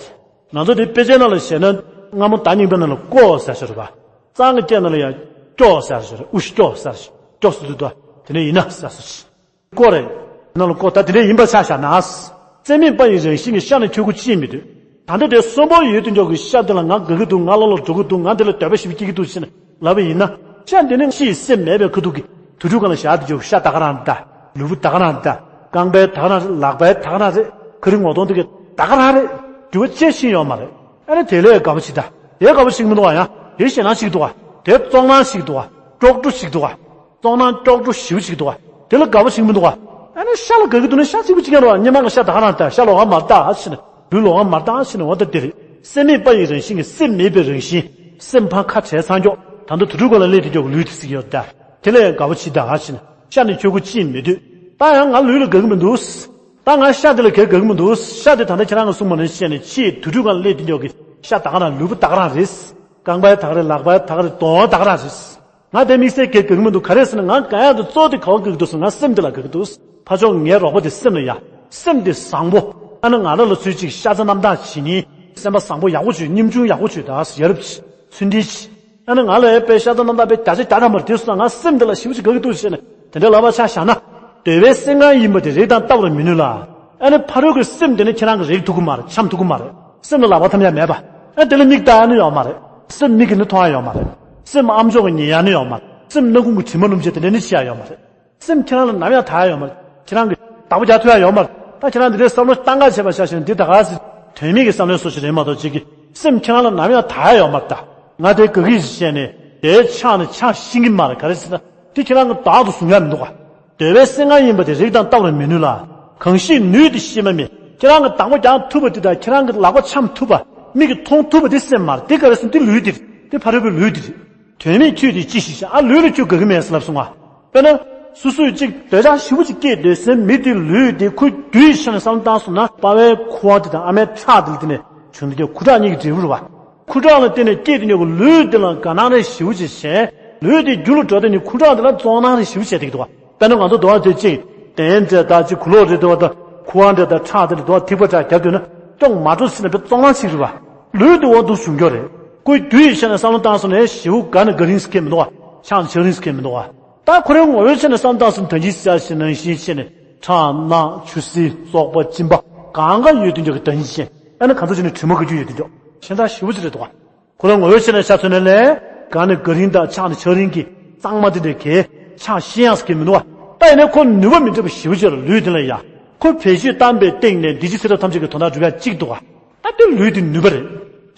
ང་ཚོ་དེ་དཔེ་ཆའི་ནང་ལ་བཤད་ན་སྔ་མོ་ཟླ་རྙིང་པའི་ནང་ལ་ཀོ་ཟེར་ཤོར་བ། གཙང་གི་སྐད་ནང་ལ་ཡང་སྐྱོ་ཟེར་ཤོར་ཨུ་ཤ་སྐྱོ་ཟེར་ཤོར་སྐྱོ་ཟེར་དུས་དུ་དེ་འདྲས་ཡིན་ན་ཟེར་སོ་ཅི། ཀོ་རེད། ནང་ལ་ཀོ་ད་དེ་འདྲས་ཡིན་པ་ཆ་བཞག་ན། སེམས་མེད་པ་ཡི་རང་བཞིན་གྱིས་ཤ་ནི་ཁྱོད་སྐུ་ཅིས་མི་འདོད། ད་ལྟ་དེ་གསོན་པོ་ཡོད་དུས་ཀྱི་ཤ་དེ་ལ་ང་དགའ་གི་འདུག་ང་བློ་ལ་འགྲོ་གི་འདུག་ང་དེ་ལ་འདོད་པ་ཞེ་པོ་སྐྱེ་གི་འདུག་ཟེར་ནས་ལབ་པ་ཡིན་ན། ཤ་དེ་ནི་ཤི་ཡི་སེམས་མེད་པའི་ཁ་ཐུག་གི་དུར་ཁྲོད་ཁང་ལ་བཞག་དུས་ཀྱི་ཤ་ད་ག་རང་རེད་ད། ལུས་པོ་ད་ག་རང་རེད་ད། རྐང་པའི་ད་ག་རང་རེད། ལག་པའི་ད་ག་རང་རེད། ཁ་རི་ངོ་གདོང་དེ་གི་ད་ག་རང་རེད། འགྱུར་བ་ཅི་ཕྱིན་ཡོད་མ་རེད། ཨ་ནི་དེ་ལས་དགའ་པོ་ཅིག་ད། དེ་དགའ་པོ་ཞིག་མི་འདུག་བ་ཡང་། དེ་ཞེད་སྣང་ཞིག་འདུག་བ། དེ་བཙོག་སྣང་ཞིག་འདུག་བ། སྐྱོ་བྲོ་ཞིག་འདུག་བ། བཙོག་སྣང་སྐྱོ་བྲོ་ཞེ་པོ་ཞིག་འདུག་བ། དེ་ལ་དགའ་པོ་ཞིག་མི་འདུག་བ། ཨ་ནི་ཤ་ལ་དགའ་གི་འདུག་ན་ཤ་གཅིག་པུ་གཅིག་རྐྱང་རེད་བ། སྔོན་མ་གི་ཤ་ད་ག་རང་ད། ཤ་ལོགས་ཀ་མ་རེད་ད་ཨ་ཕྱིན་ནས། ལུས་ལོགས་ཀ་མ་རེད་ད་ཨ་ཕྱིན་ནས། འོ་ད་དེ་རེད། སེམས་མེད་པ་ཡི་རང་བཞིན་གྱིས་སེམས་མེད་པའི་རང་བཞིན། སེམས་ཕར་ཁ་བྲལ་ཚར་མགྱོགས་ད་ལྟ་དུར་ཁྲོད་ཁང་ལ་སླེབས་དུས་ཀྱི་ལུས་དེ་གཟིགས་ཡོད་ད། དེ་ལ་ཡང་དགའ་པོ་ཅིག་ད་ཨ་ཕྱིན་ནས། ཤ་ནི་ཁྱོད་སྐུ་ཅིས་མི་འདོད། ད་ཡང་ང་ལུས་ལ་དགའ་གི་མི་འདུག་ད་ང་ཤ་དེ་ལ་གས་དགའ་གི་མི་འདུག་ཤ་དེ་ད་ལྟ་ཁྱེད་རང་གིས་གསུངས་པ་ནང་བཞིན་བྱས་ནས་ཕྱིའི་དུར་ཁྲོད་ཁང་ལ་སླེབས་དུས་ཀྱི་ཤ་ད་ག་རང་། ལུས་པོ་ད་ག་རང་རེད། རྐང་པ་ཡང་ད་ག་རེད། ལག་པ་ཡང་ད་ག་རེད། གདོང་ཡང་ད་ག་རང་རེད། ང་དེ་དམིགས་བསལ་གས་དགའ་གི་མི་འདུག་ག་རེ་ཟེར་ན་ང་དགའ་ཡག་དེ་གཙོ་བོ་དེ་ག་བ་དགའ་གི་འདུག་ཟེར་ན་ང་སེམས་དེ་ལ་དགའ་གི་འདུག་ཕར་ཕྱོགས་ངའི་རོགས་པ་དེ་སེམས་ལ་ཡ། སེམས་དེ་བཟང་པོ། ཨ་ནི་ང་རང་ལ་ཚུལ་གཅིག་ཤ་ཚ་རྣམ་དག་བྱེད་མཁན། སེམས་པ་བཟང་པོ་ཡག་པོ་བྱོས། སྙེམས་ཆུང་ཡག་པོ་བྱོས། ད་ཡ་རབས་ཆེ། ཚུལ་ཁྲིམས་ཆེ། ཨ་ནི་ང་ལ་ཡ་དཔེ་ཤ་ཚ་རྣམ་དག་དཔེ་བརྒྱ་ཆ་བརྒྱ་ཐམ་པར་དེ་སོང་ན་ང་སེམས་དེ་ལ་ཞེ་པོ་ཅིག་དགའ་གི་འདུག་ཟེར་ནས་དེ་འདྲ་ལབ་པ་ཆ་བཞག་ན། འདོད་པའི་སེམས་ཁམས་ཡིན་པ་དེ་རེག་དང་ལྟ་བར་མི་ནུས་ལ། ཨ་ནི་ཕ་རོལ་གྱི་སེམས་དེ་ནི་ཁྱེད་རང་གིས་རེག་ཐུབ་ཀྱི་མ་རེད། འཆམ་ཐུབ་ཀྱི་མ་རེད། སེམས་ལ་ལག་པ་འཐམ་ཡ་མེད་པ། ཨ་དེ་ལ་མིག་ལྟ་ཡ་ནི་ཡོད་མ་རེད། སེམས་མིག་གིས་ནི་མཐོང་ཡ་ཡོད་མ་རེད། སེམས་ཨ་མཆོག་གིས་ཉན་ཡ་ནི་ཡོད་མ་རེད། སེམས་སྣ་ཁུང་གི་དྲི་མ་སྣུམ་བྱེད་དེ་འདྲ་ནི་བྱེད་ཡ་ཡོད་མ་རེད། སེམས་ཁྱེད་རང་ལ་ནམ་ཡང་དག་ཡ་ཡོད་མ་རེད། ཁྱེད་རང་གིས་བདག་པོ་རྒྱག་ཐུབ་ཡ་ཡོད་མ་རེད། ད་ཁྱེད་རང་འདི་འདྲའི་བསམ་བློ་བཏང་ག་བྱས་པ་ཆ་བཞག་ན་འདི་ད་ག་སེ་དོན་མེད་ཀྱི་བསམ་བློའི་བཟོ་ཞིག་རེད་མ་གཏོགས་ཅིག་གི་སེམས་ཁྱེད་རང་ལ་ནམ་ཡང་དག་ཡ་ཡོད་མ་རེད་ད། ང་དེ་དགའ་གི་བྱས་ནས་དེའི་ཆགས་ནས་ཆགས་ཤེས་ཀྱི་མ་རེད། ག་རེ་ཟེར་ན་དེ་ཁྱེད་རང་གིས་བདག་ཏུ་བཟུང་ཡ་མི་འདུག་ག་འདོད་པའི་སེམས་ཁམས་ཡིན་པ་དེ་རེག་དང་ལྟ་བར་མི་ནུས་ལ། གང་ཞིག་ནུས་ཏེ་ཤེས་པ་མེད། ཁྱེད་རང་གིས་བདག་པོ་རྒྱག་ཐུབ་པ་དེ་དང་ཁྱེད་རང་གིས་ལག་པ་འཆམ་ཐུབ་པ། མིག་གིས་མཐོང་ཐུབ་པ་དེ་སེམས་མ་རེད། དེ་ག་རེ་ཟེར་ན་དེ་ལུས་དེ་རེད། དེ་ཕ་རོལ་པོའི་ལུས་དེ་རེད། དོན་མེད་ཁྱོད་དེ་ཅི་ཞིག་བྱ། ཨ་ལུས་ལ་ཁྱོད་དགའ་གི་མེད་ཟེར་ལབ་སོང་ང་། དཔེར་ན། སོ་སོས་ཅིག་འདོད་ཆགས་ཞེ་པོ་ཅིག་སྐྱེས་སྡོད་སའི་མི་དེ་ལུས་དེ་ཁོའི་རྒྱུ་ཡི་ཆ་ནས་བསམ་བློ་བཏང་སོང་ན་པ་ཕའི་ཁུ་བ་དེ་དང་ཨ་མའི་ཁྲག་དེ་ལ་དེ་ནས་བྱུང་དེ་ཀྱང་ཁུ་ཁྲག་གཉིས་ཀྱི་འབྲས་བུ་རེད་བ། ཁུ་ཁྲག་ལ་བརྟེན་ནས་སྐྱེས་དེ་ཉོ་གི་ལུས་དེ་ལ་དགའ་སྣང་རེ་ཞེ་པོ་ཅིག་བྱས། ལུས་དེ་རྒྱུ་ལ་འགྲོ་དེ་ནི་ཁུ་ཁྲག་དེ་ལ་བཙོག་སྣང་རེ་ཞེ་པོ་བྱས་དེ་ཀྱི་འདུག་བ། དཔེར་ན་ང་ཚོ་དོ་བ་དེ་ཅིག་དེ་འདྲ་ད་ཅིག་གུ་ལོག་རེ་དོ་བ་དང་ཁུ་བ་འདྲ་དང་ཁྲག་དེ་ལ་དོ་བ་ཐིགས་པ་འདྲ་རྒྱབ་དུས་ན་ཅུང་མ་འགྲོ་ཟེར་ན་དཔེ་བཙོག་སྣང་ཞིག་རེད་བ། ལུས་དེ་འོ་འདུག་བྱུང་རྒྱུ་རེད། ཁོའི་རྒྱུ་ཡི་ཆ་ནས་བསམ་བློ་བཏང་སོང་ནས་ཞེ་པོ་དགའ་ནས་དགའ་རིང་ཟེར་མཁན་མི་འདུག་བ། ཆགས་ཆགས་རིང་ཟེར་མཁན་མི་འདུག་བ། ད་ཁོ་རའི་ངོ་བོའི་ཆ་ནས་བསམ་བཏང་སོང་ད་གིན་ཟེར་བཞིན་ནང་བཞིན་བྱས་ནས་ཁྲག་རྣག་ཆུ་སེར་བཙོག་པ་གཅིན་པ་གང་ག་ཡོད་དུས་འཇོག་གི་ད་གིན་བྱས་ཨ་ནི་གང་ཚོ་བྱས་ནས་དྲི་མ་གི་རྒྱུ་ཡོད་དུས་འཇོག་ཞེ་དྲག་ཞེ་པོ་ཅིག་རེད་འདུག་ག་ཁོ་རའི་ངོ་བོའི་ཆ་ནས་ཆ་མཚོན་ནས་ལས་དགའ་ནས་དགའ་རིང་དང་ཆགས་ནས་ཆགས་རིང་གི་གཙང་མ་དེ་འདྲའི་གས་ཆགས་ཤེས་ཡང་ཟེར་མཁན་མི་འདུག་ག་ད་ཡིན་ནའི་ཁོ་ནུས་པ་མི་འདྲ་བ་ཞེ་པོ་ཅིག་ཡོད་རེད། ལུས་དེ་ལ་ཡ་ཁོ་བེད་སྤྱོད་བཏང་པའི་སྟེང་ནས་འདི་ཕྱི་ཚེ་རབས་ཐམས་ཅད་ཀྱི་དོན་དག་སྒྲུབ་ཡ་གཅིག་འདུག་ག་ད་དེ་ལུས་དེ་ནུས་པ་རེད།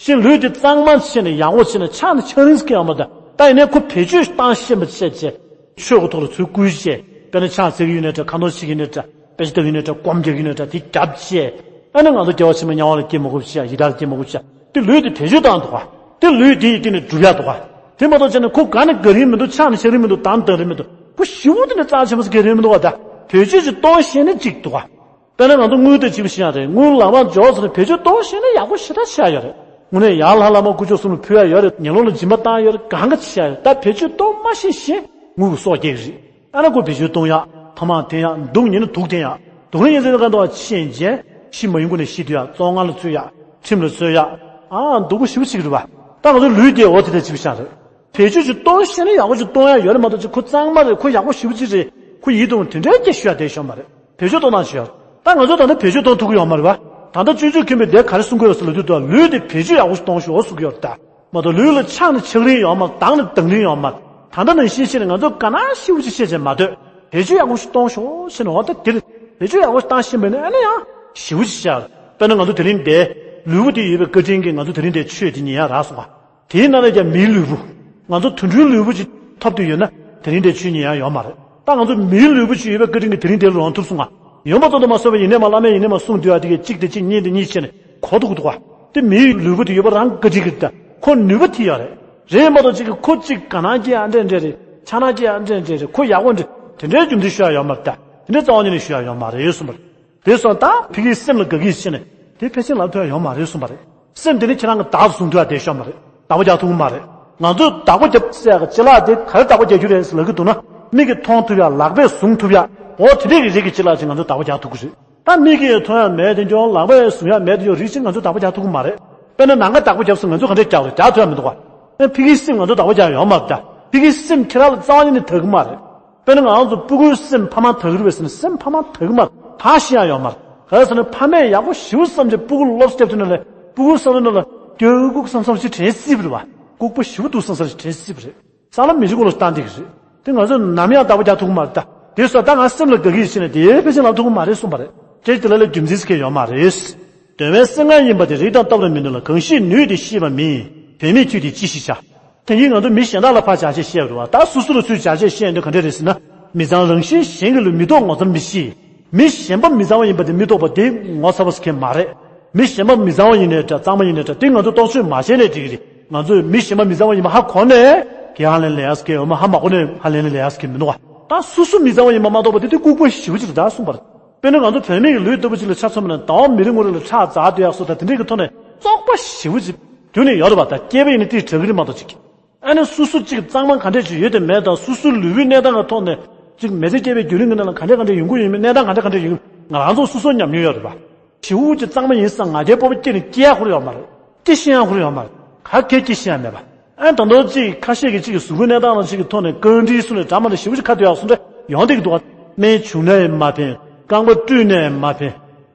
ཤིང་ལུས་དེ་གཙང་མ་བྱས་ནས་ཡག་པོ་བྱས་ནས་ཆགས་ནས་ཆགས་རིང་སྐྱེ་ཡོང་བ་དང་ད་ཡིན་ནའི་ཁོ་བེད་སྤྱོད་བཏང་ཤེས་པ་བྱས་བྱས། ཆོས་ཀྱི་ཐོག་ལ་ཚུར་བསྐུལ་བྱས། དཔེར་ན་ཕྱག་འཚལ་གྱི་ཡོད་ནའི་འདྲ། ཁ་འདོན་བྱེད་ཀྱི་ཡོད་ནའི་འདྲ། དཔེ་ཆ་ལྟ་གི་ཡོད་ནའི་འདྲ། སྒོམ་རྒྱག་གི་ཡོད་ནའི་འདྲ། དེ་རྒྱབ་བྱས། ཨ་ནི་ང་ཚོ་རྒྱལ་བ་ཕྱི་མ་དམྱལ་བ་ལ་སྐྱེ་མ་དགོས་བྱས། ཡི་དྭགས་ལ་སྐྱེ་མ་དགོས་བྱས། དེ་ལུས་དེ་བེད་སྤྱོད་བཏང་འདུག་ག་དེ་ལུས་དེ་ཡི་སྟེང་ནས་སྒྲུབ་ཡག་འདུག་ག་དེ་མ་གཏོགས་བྱས་ན་ཁོ་དགའ་ནས་དགའ་རིན་མི་འདུག་ཆགས་ནས་ཆགས་རིན་མི་འདུག་དང་དང་རིན་མི་འདུག་ཁོ་ཞེ་པོ་དེ་ནས་རྩ་ཆེན་པོ་ཟེར་མཁན་རིན་མི་འདུག་ག་ད་བེད་སྤྱོད་ཅིག་གཏོང་ཤེས་ན་གཅིག་འདུག་ག་དཔེར་ན་ང་ཚོ་དངུལ་དང་གཅིག་པ་ཤེས་ཡ་རེད། དངུལ་ལག་པ་འབྱོར་ཚར་ནས་བེད་སྤྱོད་གཏོང་ཤེས་ན་ཡག་པོ་ཞེ་དྲག་ཆགས་ཡོད་རེད། དངོས་གནས་ཡར་ལྷ་བླ་མ་སྐུ་ཕྱོགས་གསུམ་ལ་ཕུལ་ཡ་ཡོད་རེད། ངན་སློང་ལ་སྦྱིན་པ་བཏང་ཡོད་རེད། གང་ག་ཆགས་ཡོད་རེད། ད་བེད་སྤྱོད་གཏོང་མ་ཤེས་ཤེས་དངུལ་གྱི་སྲོག་སྐྱེལ་གི་རེད། ཨ་ན་ཁོ་བེད་སྤྱོད་གཏོང་ཡ་ཐ་མག་འཐེན་ཡ་སྡུག་ཉེས་ན་སྡུག་འཐེན་ཡ་སྡུག་རུས་ཉེས་ཚེ་ག་འདུག་ཕྱིན་རྗེས་ཤི་མ་ཡོང་གོང་ནས་ཤི་སྡོད་ཡ་བཙོན་ཁང་ལ་ཚུད་ཡ་ཁྲིམས་ལ་ཚུད་ཡ་ཨ་སྡུག་པོ་ཞེ་པོ་ཅིག་རེད་བ། ད་ང་ཚོ་ལུས་དེ་འོ་དེ་འདྲ་ཅིག་ཤག་རེད། བེད་སྤྱོད་ཅིག་གཏོང་ཤེས་ན་ཡག་པོ་ཅིག་གཏོང་ཡ་ཡོད་རེད་མ་གཏོགས་ཅིག་ཁོ་གཙང་མ་རེད། ཁོ་ཡག་པོ་ཞེ་པོ་ཅིག་རེད། ཁོ་ཡིད་དུ་འོང་དེ་འདྲའི་སྐད་ཤོད་ཡ་དེ་ཤོད་མ་རེད། བེད་སྤྱོད་གཏོང་སྟངས་ཤིག་ཡོད། ད་ང་ཚོ་ད་ལྟ་བེད་སྤྱོད་གཏོང་ཐུབ་ཀྱི་ཡོད་མ་རེད་པ། ད་ལྟ་སྤྱོད་འཇུག་མཁན་པོས་དེ་ག་རེ་གསུང་གི་ཡོད་ཟེར་ལབ་དུས། ད་ལུས་དེ་བེད་སྤྱོད་ཡག་པོ་ཞིག་གཏོང་ཤོག་གསུང་གི་ཡོད་རེད་ད། མ་གཏོགས་ལུས་ལ་ཆགས་ནས་ཆགས་རིན་ཡོད་མ་རེད། ལྡང་ནས་ལྡང་རིན་ཡོད་མ་རེད། ད་ལྟ་ནང་བཞིན་བཤད་ནས་ང་ཚོ་ག་ན་ཞེ་པོ་ཅིག་བཤད་བྱས་མ་སྡོད། བེད་སྤྱོད་ཡག་པོ་ཞིག་གཏོང་ཤོག་ཟེར་ནས། འོ་ད་དེ་རེད། བེད་སྤྱོད་ཡག་པོ་ཞིག་བཏང་ཤེས་པ་ཡིན་ན་ཨ་ནི་ཡང་ཞེ་པོ་ཅིག་བྱ། དཔེར་ན་ང་ཚོ་དེ་རིང་འདིར་ལུས་པོ་འདི་ཡོད་པའི་བཀའ་དྲིན་གྱིས་ང་ཚོ་དེ་རིང་འདིར་ཆོས་འདི་ཉན་ཡག་རག་སོང་ང་། དེའི་ནང་ནས་ཀྱང་མིའི་ལུས་པོ། ང་ཚོ་དུད་འགྲོའི་ལུས་པོ་ཅིག་ཐོབ་བསྡད་ཡོད་ན་དེ་རིང་འདིར་ཆོས་ཉན་ཡག་ཡོད་མ་རེད། ད་ང་ཚོ་མིའི་ལུས་པོ་ཅིག་ཡོད་པའི་བཀའ་དྲིན་གྱིས་དེ་རིང་འདིར་ལོངས་ཐུབ་སོང་ང་། ཡོན་པ་ཙམ་དུ་མ་སོང་བའི་ཡིན་ནའི་མ་བླ་མས་ཡིན་ནའི་མ་གསུངས་འདུག་ཡ། དེ་གས་གཅིག་དེ་གཅིག་གཉིས་དེ་གཉིས་བྱས་ནས་གོ་ཐུབ་ཀྱི་འདུག་ག། དེ་མིའི་ལུས་པོ་དེ་ཡོད་པ་རང་བཀའ་དྲིན་གྱིས་ད་ཁོ་ནུས་པ་དེ་ཡོད་རེད། རེད་མ་གཏོགས་ཅིག་གིས་ཁོ་ཅིག་དགའ་སྣང་སྐྱེ་ཡག་འདྲ་འདྲ་རེད། ཆགས་སྣང་སྐྱེ་ཡག་འདྲ་འདྲ་རེད། ཁོ་ཡག་པོ་འདྲ། དེ་འདྲའི་རྒྱུ་མཚན་ཞུ་ཡག་ཡོད་མ་རེད་ད། དེ་འདྲའི་རྩ་བ་ཉིད་ནས་ཞུ་ཡག་ཡོད་མ་རེད་གསུངས་པ་རེད། དེ་སོང་ཙང་ད་ཕ་གིའི་སེམས་ལ་དགའ་གི་བྱས་ནས་དེ་ཕལ་ཆེར་ལམ་ཐོན་ཡག་ཡོད་མ་རེད་གསུངས་པ་རེད། སེམས་དེ་ནི་ཁྱེད་རང་གིས་བདག་ཏུ་བཟུང་ཐུབ་ཡག་དེ་ཤོར་མ་རེད། བདག་པོ་རྒྱག་ཐུབ་ཀྱི་མ་རེད། ང་ཚོས་བདག་པོ་རྒྱབ་ཟེར་ཡག་གི་ཅ་ལག་དེ་ག་རེ་བདག་པོ་རྒྱག་རྒྱུ་རེད་ཟེར་ལབ་ཀྱི་འདུག་ན། མིག་གིས་མཐོང་ཐུབ་ཡག། ལག་པས་བཟུང་ཐུབ་ཡག། འོ་དེ་འདྲས་ཀྱི་རིགས་ཀྱི་ཅ་ལག་ཅིག་ང་ཚོས་བདག་པོ་རྒྱག་ཐུབ་ཀྱི་རེད། ད་མིག་གིས་མཐོང་ཡག་མེད་དེ་འདྲ། ལག་པས་བཟུང་ཡག་མེད་དེ་འདྲ་རིགས་ཅིག་ང་ཚོས་བདག་པོ་རྒྱག་ཐུབ་ཀྱི་མ་རེད། དཔེར་ན་ནམ་མཁའ་བདག་པོ་རྒྱབ་ཟེར་ང་ཚོས་ག་འདྲས་རྒྱག་རེད། རྒྱག་ཐུབ་ཡག་མི་འདུག་ག། ཨ་ཕ་གིའི་སེམས་ང་ཚོས་བདག་པོ་རྒྱག་ཡག་ཡོད་མ་རེད་ད། ཕ་གིའི་སེམས་ཁྱེད་རང་ལ་རྩ་བ་ཉིད་ནས་དག་གི་མ་རེད། དཔེར་ན་ང་རང་ཚོ་སྤུ་གུའི་སེམས་ཕ་མར་དག་གི་རེད་པས་ཟེར་ན་སེམས་ཕ་མར་དག་གི་མ་རེད། ད་ཤེས་ཡག་ཡོད་མ་རེད། ག་རེ་ཟེར་ན་ཕ་མས་ཡག་པོ་ཞེ་པོ་བསམ་བྱས་སྤུ་གུ་ལོབས་སུ་བརྒྱབ་ཐུབ་ན་ལས། སྤུ་གུ་བསམ་བློ་ནང་ལ་སྐྱོ་ལྐུགས་བསམ་བསམ་ཞིག་དྲན་སྲིད་པ་རེད་པ། ལྐུགས་པ་ཞེ་པོ་འདུག་བསམ་བསམ་ཞིག་དྲན་སྲིད་པ་རེད། ས་ལམ་མི་འཇིགས་གོ་ལ་བཏང་བསྡད་ཀྱི་རེད། དེ་ང་ཚོས་ནམ་ཡང་བདག་པོ་རྒྱག་ཐུབ་ཀྱི་མ་རེད་ད། དེ་སོང་ཙང་ད་ང་སེམས་ལ་དགའ་གི་བྱས་ནས་དེ་ཕལ་ཆེར་ལམ་ཐོབ་ཀྱི་མ་རེད་གསུངས་པ་རེད། ཁྱེད་དེ་ལ་ལས་རྒྱུ་མཚན་ཟེར་མཁན་ཡོད་མ་རེད། གདོད་མའི་སེམས་ལྔ་ཡིན་པ་དེ་རིགས་དང་ལྟ་བར་མི་ནུས་ལ། གང་ཞིག་ནུས་ཏེ་ཤེས་པ་མིན། བུད་མེད་ཁྱོད་དེས་ཅི་ཞིག་བྱ། ད་གིན་ང་ཚོ་མི་གཞན་དག་ལ་ཕར་བྱ་བྱེད་བཤད་པ་རེད་པ། ད་སོ་སོ་ལ་ཚུར་བྱ་བྱེད་བཤད་ཡོང་དུས་ག་འདྲས་རེད་ཟེར་ན། མི་གཙང་རང་བཞིན་གཞན་གྱི་ལུས། མི་རྟོག་ངོ་མཚར་མི་ཤེས། མི་གཞན་པ་མི་གཙང་བ་ཡིན་པ་དེ་མི་རྟོགས་པ་དེ་ངོ་མཚར་བ་ཟེར་མཁན་མ་རེད། མི་གཞན་པ་མི་གཙང་བ་ཡིན་ནའི་འདྲ་གཙང་མ་ཡིན་ནའི་འདྲ་དེ་ང་ཚོས་རྟོག་དཔྱོད་མ་བྱས་ནའི་འགྲིག་གི་རེད། ང་ཚོས་མི་གཞན་པ་མི་གཙང་བ་ཡིན་པ་ཧ་གོ་ནའི་དེ་ཧ་ལས་ནས་ལབ་ཡག་ཟེར་མཁན་ཡོད་མ། ཧ་མ་གོ་ནའི་ཧ་ལས་ནས་ལབ་ཡག་ཟེར་མཁན་མི་འདུག་ག། ད་སོ་སོ་མི་གཙང་བ་ཡིན་པ་མ་རྟོགས་པ་དེ་དེ་ལྐུགས་པ་ཞེ་པོ་ཅིག་རེད་ད་གསུངས་པ་རེད། དཔེར་ན་ང་ཚོ་བུད་མེད་ཀྱི་ལུས་ལྟ་བུ་ཅིག་ལ་ཆ་མཚོན་པ་ན་ཟླ་བ་མི་རེ་ངོ་རེ་ལ་ཁྲག་འཛག་སྡོད་ཡག་སོགས་དང་དེ་འདྲས་ཀྱི་ཐོག་ནས་བཙོག་པ་ཞེ་པོ་ཅིག་རྒྱུན་ནས་ཡོད་རེད་པ། ད་སྐྱེས་པ་ཡིན་ན་དེ་དྲག་གི་རེད་མ་གཏོགས་ཅིག། ཨ་ནི་སོ་སོ་གཅིག་གཙང་མ་ག་འདྲས་ཅིག་ཡོད་དང་མེད་དང་། སོ་སོའི་ལུས་པོའི་གནས་སྟངས་ཀྱི་ཐོག་ནས་གཅིག་མི་ཚེ་སྐྱེལ་བའི་བརྒྱུད་རིམ་གྱི་ནང་ལ་ག་འདྲས་ག་འདྲས་ཡོང་གི་ཡོད་མེད། གནས་སྟངས་ག་འདྲས་ག་འདྲས་ཡོང་གི། ང་རང་ཚོ་སོ་སོར་ཉམས་མྱོང་ཡོད་རེད་པ། ཞེ་པོ་ཅིག་གཙང་མ་ཡིན་བསམ་ང་རྒྱལ་སྤོབས་པ་སྐྱེས་ནས་སྐྱེ་ཡག་ཁོ་རང་ཡོད་མ་རེད། སྐྱེ་ཤེས་ཡག་ཁོ་རང་ཡོད་མ་རེད། ག་གེ་སྐྱེ་ཤེས་ཡག་མེད་པ། ཨ་ནི་ད་དུང་གཅིག་ཁ་ཤས་ཀྱིས་གཅིག་གི་གཟུགས་པོའི་གནས་སྟངས་ལ་གཅིག་གི་ཐོག་ནས་བཀའ་འདྲི་སོགས་ནས་འདྲ་མ་འདྲ་ཞེ་པོ་ཅིག་ཁ་གཏད་ཡག་སོགས་འདྲ་ཡོང་བསྡད་ཀྱི་འདུག་ག། སྨན་བྱུང་ན་ཡང་མ་ཕན། རྐང་པ་བཀྲུས་ན་ཡང་མ་ཕན།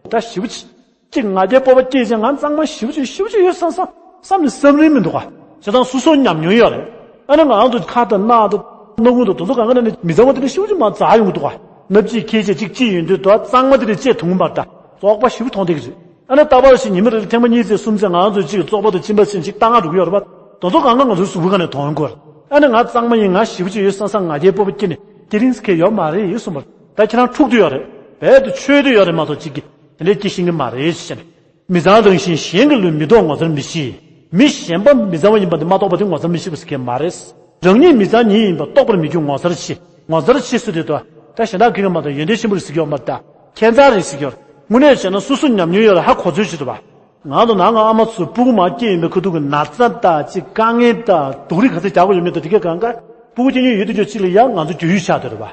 ད་ཞེ་པོ་ཅིག་ཅིག་ང་རྒྱལ་སྤོབས་པ་སྐྱེས་ཅིང་ང་གཙང་མ་ཞེ་པོ་ཅིག་ཞེ་པོ་ཅིག་ཡོད་བསམ་བསམ་བསམ་ནས་བསམ་རིན་མི་འདུག་ག། བྱས་ཙང་སོ་སོ་ཉམས་མྱོང་ཡོད་རེད། ཨ་ནི་ང་རང་ཚོ་ཁ་དང་སྣ་དང་སྣ་ཁུང་དང་དེ་ཚོ་གང་ག་ནས་ནི་མི་གཙང་བ་དེ་འདྲ་ཞེ་པོ་ཅིག་མར་འཛག་ཡོང་གི་འདུག་ག། སྣབས་ཀྱིས་འཁྱེར་བྱས་ཅིག་ཅིག་ཡོང་དུས་དོ་གཙང་མ་དེ་འདྲ་བཅད་ཐུབ་མ་རེད་ད། བཙོག་པ་ཞེ་པོ་མཐོང་བསྡད་ཀྱི་རེད། ཨ་ནི་རྟག་པར་ཞིག་ཉི་མ་རེ་ལ་ཐེངས་མ་གཉིས་ཚེ་གསུམ་ཚེ་ང་རང་ཚོ་གཅིག་བཙོག་པ་དང་གཅིན་པ་ཟེར་ཅིག་བཏང་ག་འགྲོ་གི་ཡོད་རེད་པ། དེ་ཚོ་གང་ག་ང་ཚོའི་གཟུགས་པོའི་སྒང་ནས་མཐོང་གི་ཡོད་རེད། ཨ་ནི་ང་གཙང་མ་ཡིན། ང་ཞེ་པོ་ཅིག་ཡོད་བསམ་བསམ་ང་རྒྱལ་སྤོབས་པ་སྐྱེས་ནས་དེ་རིང་ཟེར་མཁན་ཡོད་མ་རེད་གསུངས་པ་རེད། ད་ཁྱེད་རང་འཁྲུག་རྒྱུ་ཡོད་རེད། རྦད་དེ་འཆོལ་རྒྱུ་ཡོད་རེད་མ་གཏོགས་གཅིག་གིས་དེ་འདྲའི་སྐྱེ་ཤེས་ཀྱི་མ་རེད་ཟེར་ནས། མི་གཙང་རང་བཞིན་གཞན་གྱི་ལུས། མི་རྟོག་ངོ་མཚར་མི་ཤེས། མི་གཞན་པ་མི་གཙང་བ་ཡིན་པ་འདི་མ་རྟོགས་པ་དེ་ངོ་མཚར་མི་ཤེས་པ་ཟེར་མཁན་མ་རེད། རང་ཉིད་མི་གཙང་ཉིད་ཡིན་པ་རྟོགས་པར་མི་འགྱུར་ངོ་མཚར་ཆེ། ངོ་མཚར་ཆེ་ཟེར་དུས་དོ། ད་གཞན་དག་གིས་མ་གཏོགས་ཡོན་ཏན་ཆེན་པོ་རེད་ཟེར་གྱི་ཡོད་མ་རེད་ད། ཁྱད་མཚར་རེད་ཟེར་གྱི་ཡོད་རེད། དངོས་གནས་བྱས་ན་སོ་སོ་ཉམས་མྱོང་ཡོད་རེད། ཧ་གོ་ཚོད་ཅིག་རེད་པ། ང་དང་ནང་ང་ཨ་མ་ཚོ་སྤུ་གུ་མར་སྐྱེས་ཡོང་པའི་ཁ་ཐུག་གི་ན་ཚ་དང་གཅིག་དཀའ་ངལ་དང་སྡུག་རུས་ག་ཚོད་རྒྱག་དགོས་ཡོད་མེད་དང་དེ་གས་གང་ག་སྤུ་གུ་སྐྱེ་མྱོང་ཡོད་དུས་ཅིག་ལ་ཡང་ང་ཚོ་རྒྱུས་ཡོད་ཆགས་བསྡད་རེད་པ།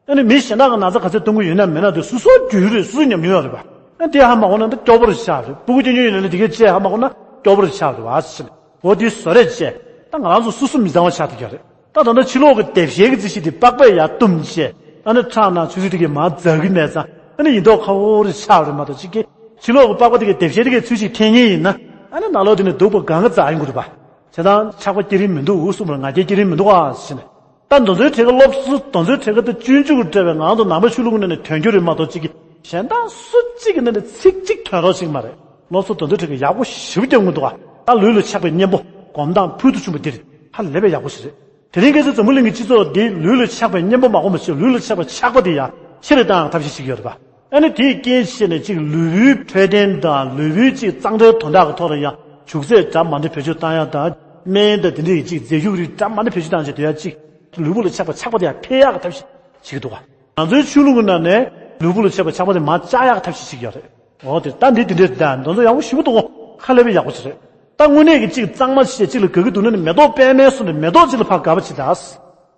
ཨ་ནི་མི་གཞན་དག་གི་ན་ཚ་ག་ཚོད་གཏོང་གི་ཡོད་ན་མེད་ན་དེ་སོ་སོ་རྒྱུས་རེད། སོ་སོ་ཉམས་མྱོང་ཡོད་རེད་པ། ཨ་དེ་ཧ་མ་གོ་ན་ད་སྐྱོ་པོ་རེ་ཆགས་རེད། སྤུ་གུ་སྐྱེ་མྱོང་ཡོད་ན་ནི་དེ་གས་བྱས་ཧ་མ་གོ་ན་སྐྱོ་པོ་རེ་ཆགས་རེད་པ་ཟེར་ནས། འོ་དེ་བཟོ་རེད་བྱས། ད་ང་རང་ཚོ་སོ་སོ་མི་གཙང་བ་ཆགས་བསྡད་ཀྱི་རེད། ད་ད་ལྟ་ཕྱི་ལོགས་ཀྱི་དེབ་གཞས་ཀྱི་རྩིས་གཞི་དེ་པགས་པས་ཡར་བཏུམས་བྱས། ཨ་ནི་ཁྲག་ནང་ཆུ་ཚོད་དེ་གས་མར་འཛག་གི་མེད་ཙང་ཨ་ནི་ཡིན་མདོག་ཁ་པོ་རེ་ཆགས་རེད་མ་གཏོགས་གཅིག་གིས་ཕྱི་ལོགས་ཀྱི་པགས་པ་དེ་གས་དེབ་གཞས་དེ་གས་ཚུལ་ཞིག་འཐེན་མཁན་ཡིན་ན་ཨ་ནི་ནང་ལོགས་དེ་ནས་སྡུག་པ་གང་ག་འཛག་ཡོང་གི་རེད་པ། བྱས་ཙང་ཆགས་པ་སྐྱེ་རིན་མི་འདུག་གསུངས་པར་ང་རྒྱལ་སྐྱེ་རིན་མི་འདུག་ཨ་ཟེར་ནས། ད་མདོ་མཛོད་ཁྲི་ཀ་སློབ་གསོ་མདོ་མཛོད་ཁྲི་ཀ་དང་སྤྱོད་འཇུག་གི་འབྲེལ་བའི་ང་ཚོ་ནང་པའི་ཆོས་ལུགས་ངོས་ནས་དོན་འཁྱོལ་རེད་མ་གཏོགས་གཅིག་གིས་གཞན་དག་སུ་གཅིག་གི་ནང་ནས་ཚིག་གཅིག་ཐོན་རོགས་བྱེད་ཀྱི་མ་རེད། སློབ་གསོ་མདོ་མཛོད་ཁྲི་ཀས་ཡག་པོ་ཞེ་པོ་རྒྱབ་ཀྱི་འདུག་ག། ད་ལུས་ལ་ཆགས་པའི་གཉེན་པོ་སྒོམ་སྟངས་ཕུལ་དུ་བྱུང་བ་འདི་རེད། ཧ་ལས་པའི་ཡག་པོ་ཞིག་རེད། དེ་རིང་ཁ་སང་འཛམ་བུ་གླིང་གི་སྤྱི་ཚོགས་འདི་ལུས་ལ་ཆགས་པའི་གཉེན་པོ་མ་སྒོམ་པ་བྱས། ལུས་ལ་ཆགས་པའི་ཆགས་པ་འདི་ཡང་ཆེ་རུ་བཏང་ཡག་ཐབས་ཤེས་བྱེད་ཀྱི་ཡོད་རེད་པ། ཨ་ནི་དེའི་རྐྱེན་བྱས་ནས་གཅིག་ལུས་པོའི་འཕྲོད་བསྟེན་དང་ལུས་པོའི་གཅིག་གཙང་སྦྲའི་དོན་དག་གི་ཐོག་ལ་ཡང་བྱུག་རྫས་འདྲ་མི་འདྲ་བེད་སྤྱོད་བཏང་ཡག་དང་སྨན་དང་དེ་འདྲའི་གཅིག་རྫས་ཤུགས་རིགས་འདྲ་མི་འདྲ་བེད་སྤྱོད་བཏང་བྱས་དེ་ཡང་གཅིག་ལུས་པོ་ལ་ཆགས་པ་ཆགས་པ་དེ་ཡང་འཕེལ་ཡག་གི་ཐབས་ཤེས་བྱེད་ཀྱི་འདུག་ག། ང་ཚོའི་ཆོས་ལུགས་ཀྱི་ནང་ནས་ལུས་པོ་ལ་ཆགས་པ་ཆགས་པ་དེ་མར་བཅག་ཡག་གི་ཐབས་ཤེས་བྱེད་ཀྱི་ཡོད་རེད། འོ་དེ་ད་འདི་དེ་འདྲའི་ད་མདོ་མཛོད་ཡག་པོ་ཞེ་པོ་འདུག་ག། ཧ་ལས་པའི་ཡག་པོ་ཞིག་རེད། ད་དངོས་གནས་ཀྱི་གཅིག་གཙང་མ་བྱས་གཅིག་ལ་དགའ་གི་འདུག་ན་ནི་མེ་ཏོག་པད་མའི་གསུང་རེད། མེ་ཏོག་གཅིག་ལ་ཕར་དགའ་པོ་བྱེད་ད།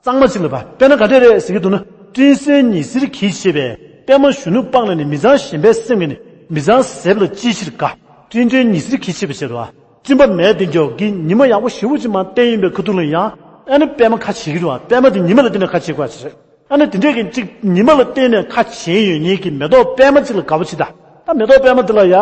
གཙང་མ་གཅིག་ལ་ཕར། དཔེར་ན་ག་འདྲས་རེད་ཟེར་གྱི་འདུག་ན། སྤྲིན་བསིལ་ཉི་ཟེར་གྱིས་ཕྱེ་བའི་པད་མ་གཞོན་ནུ་པང་ལས་ནི། མི་གཙང་གཞན་པའི་སེམས་ཀྱིས་ནི། མི་གཙང་ཟེར་བ་ལ་ཅིའི་ཕྱིར་དགའ། སྤྲིན་བྲལ་ཉི་ཟེར་གྱིས་ཕྱེ་བའི་ཕྱིར་རོ། སྤྲིན་པ་མེད་དེ་འཇོག་གི་ཉི་མ་ཡག་པོ་ཞེ་པོ་ཅིག་མར་བསྟན་ཡོང་པའི་ཁ་ཐུག་ལ་ཡང་ཨ་ནི་པད་མ་ཁ་ཕྱེ་གི་རེད་པ། པད་མ་དེ་ཉི་མ་ལ་བརྟེན་ནས་ཁ་ཕྱེ་དགོས་པ་ཞིག་རེད། ཨ་ནི་དེ་འདྲས་ཀྱི་གཅིག་ཉི་མ་ལ་བརྟེན་ནས་ཁ་བྱེ་ཡོད་མཁན་གྱི་མེ་ཏོག་པད་མ་གཅིག་ལ་དགའ་པོ་བྱེད་ད། ད་མེ་ཏོག་པད་མ་དེ་ལ་ཡ་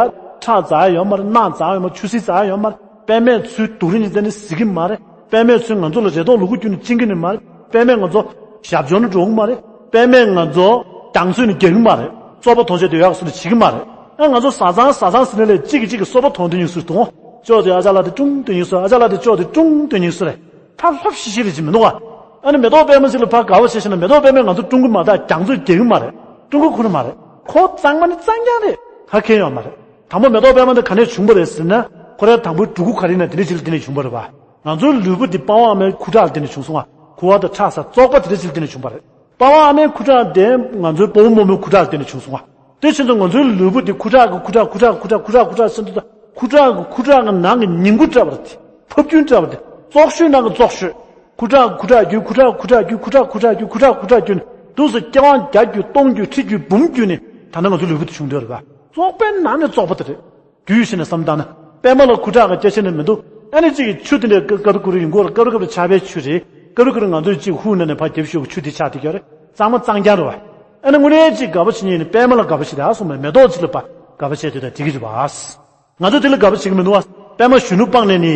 ཁྲག་འཛག་ཡོད་མ་རེད། རྣག་འཛག་ཡོད་མ་རེད། ཆུ་སྲིན་འཛག་ཡོད་མ་རེད། པད་མའི་ཚུལ་སྡུག་རིང་ནས་བཙལ་ནས་གཟིགས་ཀྱི་མ་རེད། པད་མའི་ཚུལ་ང་ཚོ་ལ་རེ་དོགས་ལུ་གུ་བསྐྱུར་ནས་བཅིངས་ཀྱི་ནི་མ་རེད། པད་མས་ང་ཚོ་ཞབས་འཇོག་ནི་འགྲོ་གི་མ་རེད། པད་མས་ང་ཚོ་རྒྱང་ཚོད་ནས་རྒྱག་གི་མ་རེད། བཙོག་པ་མཐོང་ཆེད་དུ་ཡག་སོ་ནས་བྱེད་ཀྱི་མ་རེད། ཨ་ང་ཚོ་བཟའ་ཚང་བཟའ་ཚང་ཟེར་ནས་ལས་གཅིག་གིས་གཅིག་གི་སོ་པ་མཐོང་དོན་ཡིན་སུ་དང་། ཅོག་དེ་ཨ་ཅག་ལགས་དེ་ཀྲུང་དོན་ཡིན་སུ། ཨ་ཅག་ལགས་དེ་ཅོག་དེ་ཀྲུང་དོན་ཡིན་སུ་རེད། ཐབས་ལྷབ་ཤི་ཤི་རེད་ཅི་མི་འདུག་ག་ཨ་ནི་མེ་ཏོག་པད་མ་ཞིག་ལ་ཕར་དགའ་བ་བྱས་ཤིང་ན་མེ་ཏོག་པད་མས་ང་ཚོ་ཀྲུང་གི་མ་གཏོགས་རྒྱང་ཚོད་རྒྱག་གི་མ་རེད། ཀྲུང་གི་ཁོ་ན་མ་རེད། ཁོ་གཙང་མ་ནི་གཙང་རྐྱང་རེད། ཧ་ཁེ་ཡོད་མ་རེད། དང་པོ་མེ་ཏོག་པད་མ་འདི་ག་ནས་བྱུང་བ་རེད་ཟེར་ན། ཁོ་རའི་དང་པོའི་འབྲུ་གུ་ག་རེ་ཡིན་ན་དེ་འདྲ་ཅིག་ལ་བརྟེན་ནས་བྱུང་བ་རེད་པ། ང་ཚོའི་ལུས་པོ་འདི་པ་ཝང་ཨ་མའི་ཁུ་ཁྲག་ལ་བརྟེན་ནས་བྱུང་སོང་བ། ཁུ་བ་དང་ཁྲག་ས་བཙོག་པ་དེ་འདྲ་ཅིག་ལ་བརྟེན་ནས་བྱུང་བ་རེད། པ་ཝང་ཨ་མའི་ཁུ་ཁྲག་དེ་ང་ཚོའི་སྤོ་བོ་རྨོ་མོའི་ཁུ་ཁྲག་ལ་བརྟེན་ནས་བྱུང་སོང་བ། དེ་བཞིན་དུ་ང་ཚོའི་ལུས་པོ་འདི་ཁུ་ཁྲག་གི་ཁུ་ཁྲག་ཁུ་ཁྲག་ཁུ་ཁྲག་ཁུ་ཁྲག་ཁུ་ཁྲག་ཟེར་དུས། ཁུ་ཁྲག་གི་ཁུ་ཁྲག་གི་ནང་གི་ཉིང་ཁུ་བཀྲ་བ་རེད། ཕབ་རྒྱུན་བཀྲ་བ་རེད། བཙོག་ཤོས་ནང་གི་བཙོག་ཤོས། ཁུ་ཁྲག་ཁུ་ཁྲག་རྒྱུན་ཁུ་ཁྲག་ཁུ་ཁྲག་རྒྱུན་ཁུ་ཁྲག་ཁུ་ཁྲག་རྒྱུན་ཁུ་ཁྲག་ཁུ་ཁྲག་རྒྱུན། དུས་སུ་སྐྱེ་དབང་བརྒྱ་རྒྱུན་སྟོང་རྒྱུན་ཁྲི་རྒྱུན་འབུམ་རྒྱུན་ནས་ད་ནི་ང་ཚོའི་ལུས་པོ་དེ་བྱུང་འདོད་རེད་པ། བཙོག་པའི་ནང་ནས་བཙོག་པ་དེ་རེད། རྒྱུས་ཤེས་ནས་བསམ་བཏང་ན། པད་མ་ལ་ཁུ་ཁྲག་གི་སྐྱེ་ཤེས་ནི་མི་འདུག་ཨ་ནི་གཅིག་གིས་ཆུ་དེ་འདྲའི་ཀ་ཀ་རུ་ཀུ་རུ་ཡིན་གོ་ར། ཀ་རུ་ཀུ་རུ་ཆགས་པའི་ཆུ་རེད། ཀ་རུ་ཀུ་རུ་ང་ཚོས་གཅིག་ཧུ་ནང་ནས་ཕར་རྒྱབ་ཤོག་གི་ཆུ་དེ་ཆགས་དེ་ག་རེད། གཙང་མ་གཙང་རྐྱང་རེད་པ། ཨ་ནི་དངོས་གནས་གཅིག་དགའ་པོ་བྱེད་ཉིན་ནི་པད་མ་ལ་དགའ་པོ་བྱེད་དེ་ཨ་སོང་བས་མེ་ཏོག་གཅིག་ལ་པ་དགའ་པོ་བྱེད་དེ་ད་དེ་གི་རེད་པ། ང་ཚོ་དེ་ལ་དགའ་པོ་བྱེད་ཀྱི་མི་འདུག་བ། པད་མ་གཞོན་ནུ་སྤངས་ནས་ནི།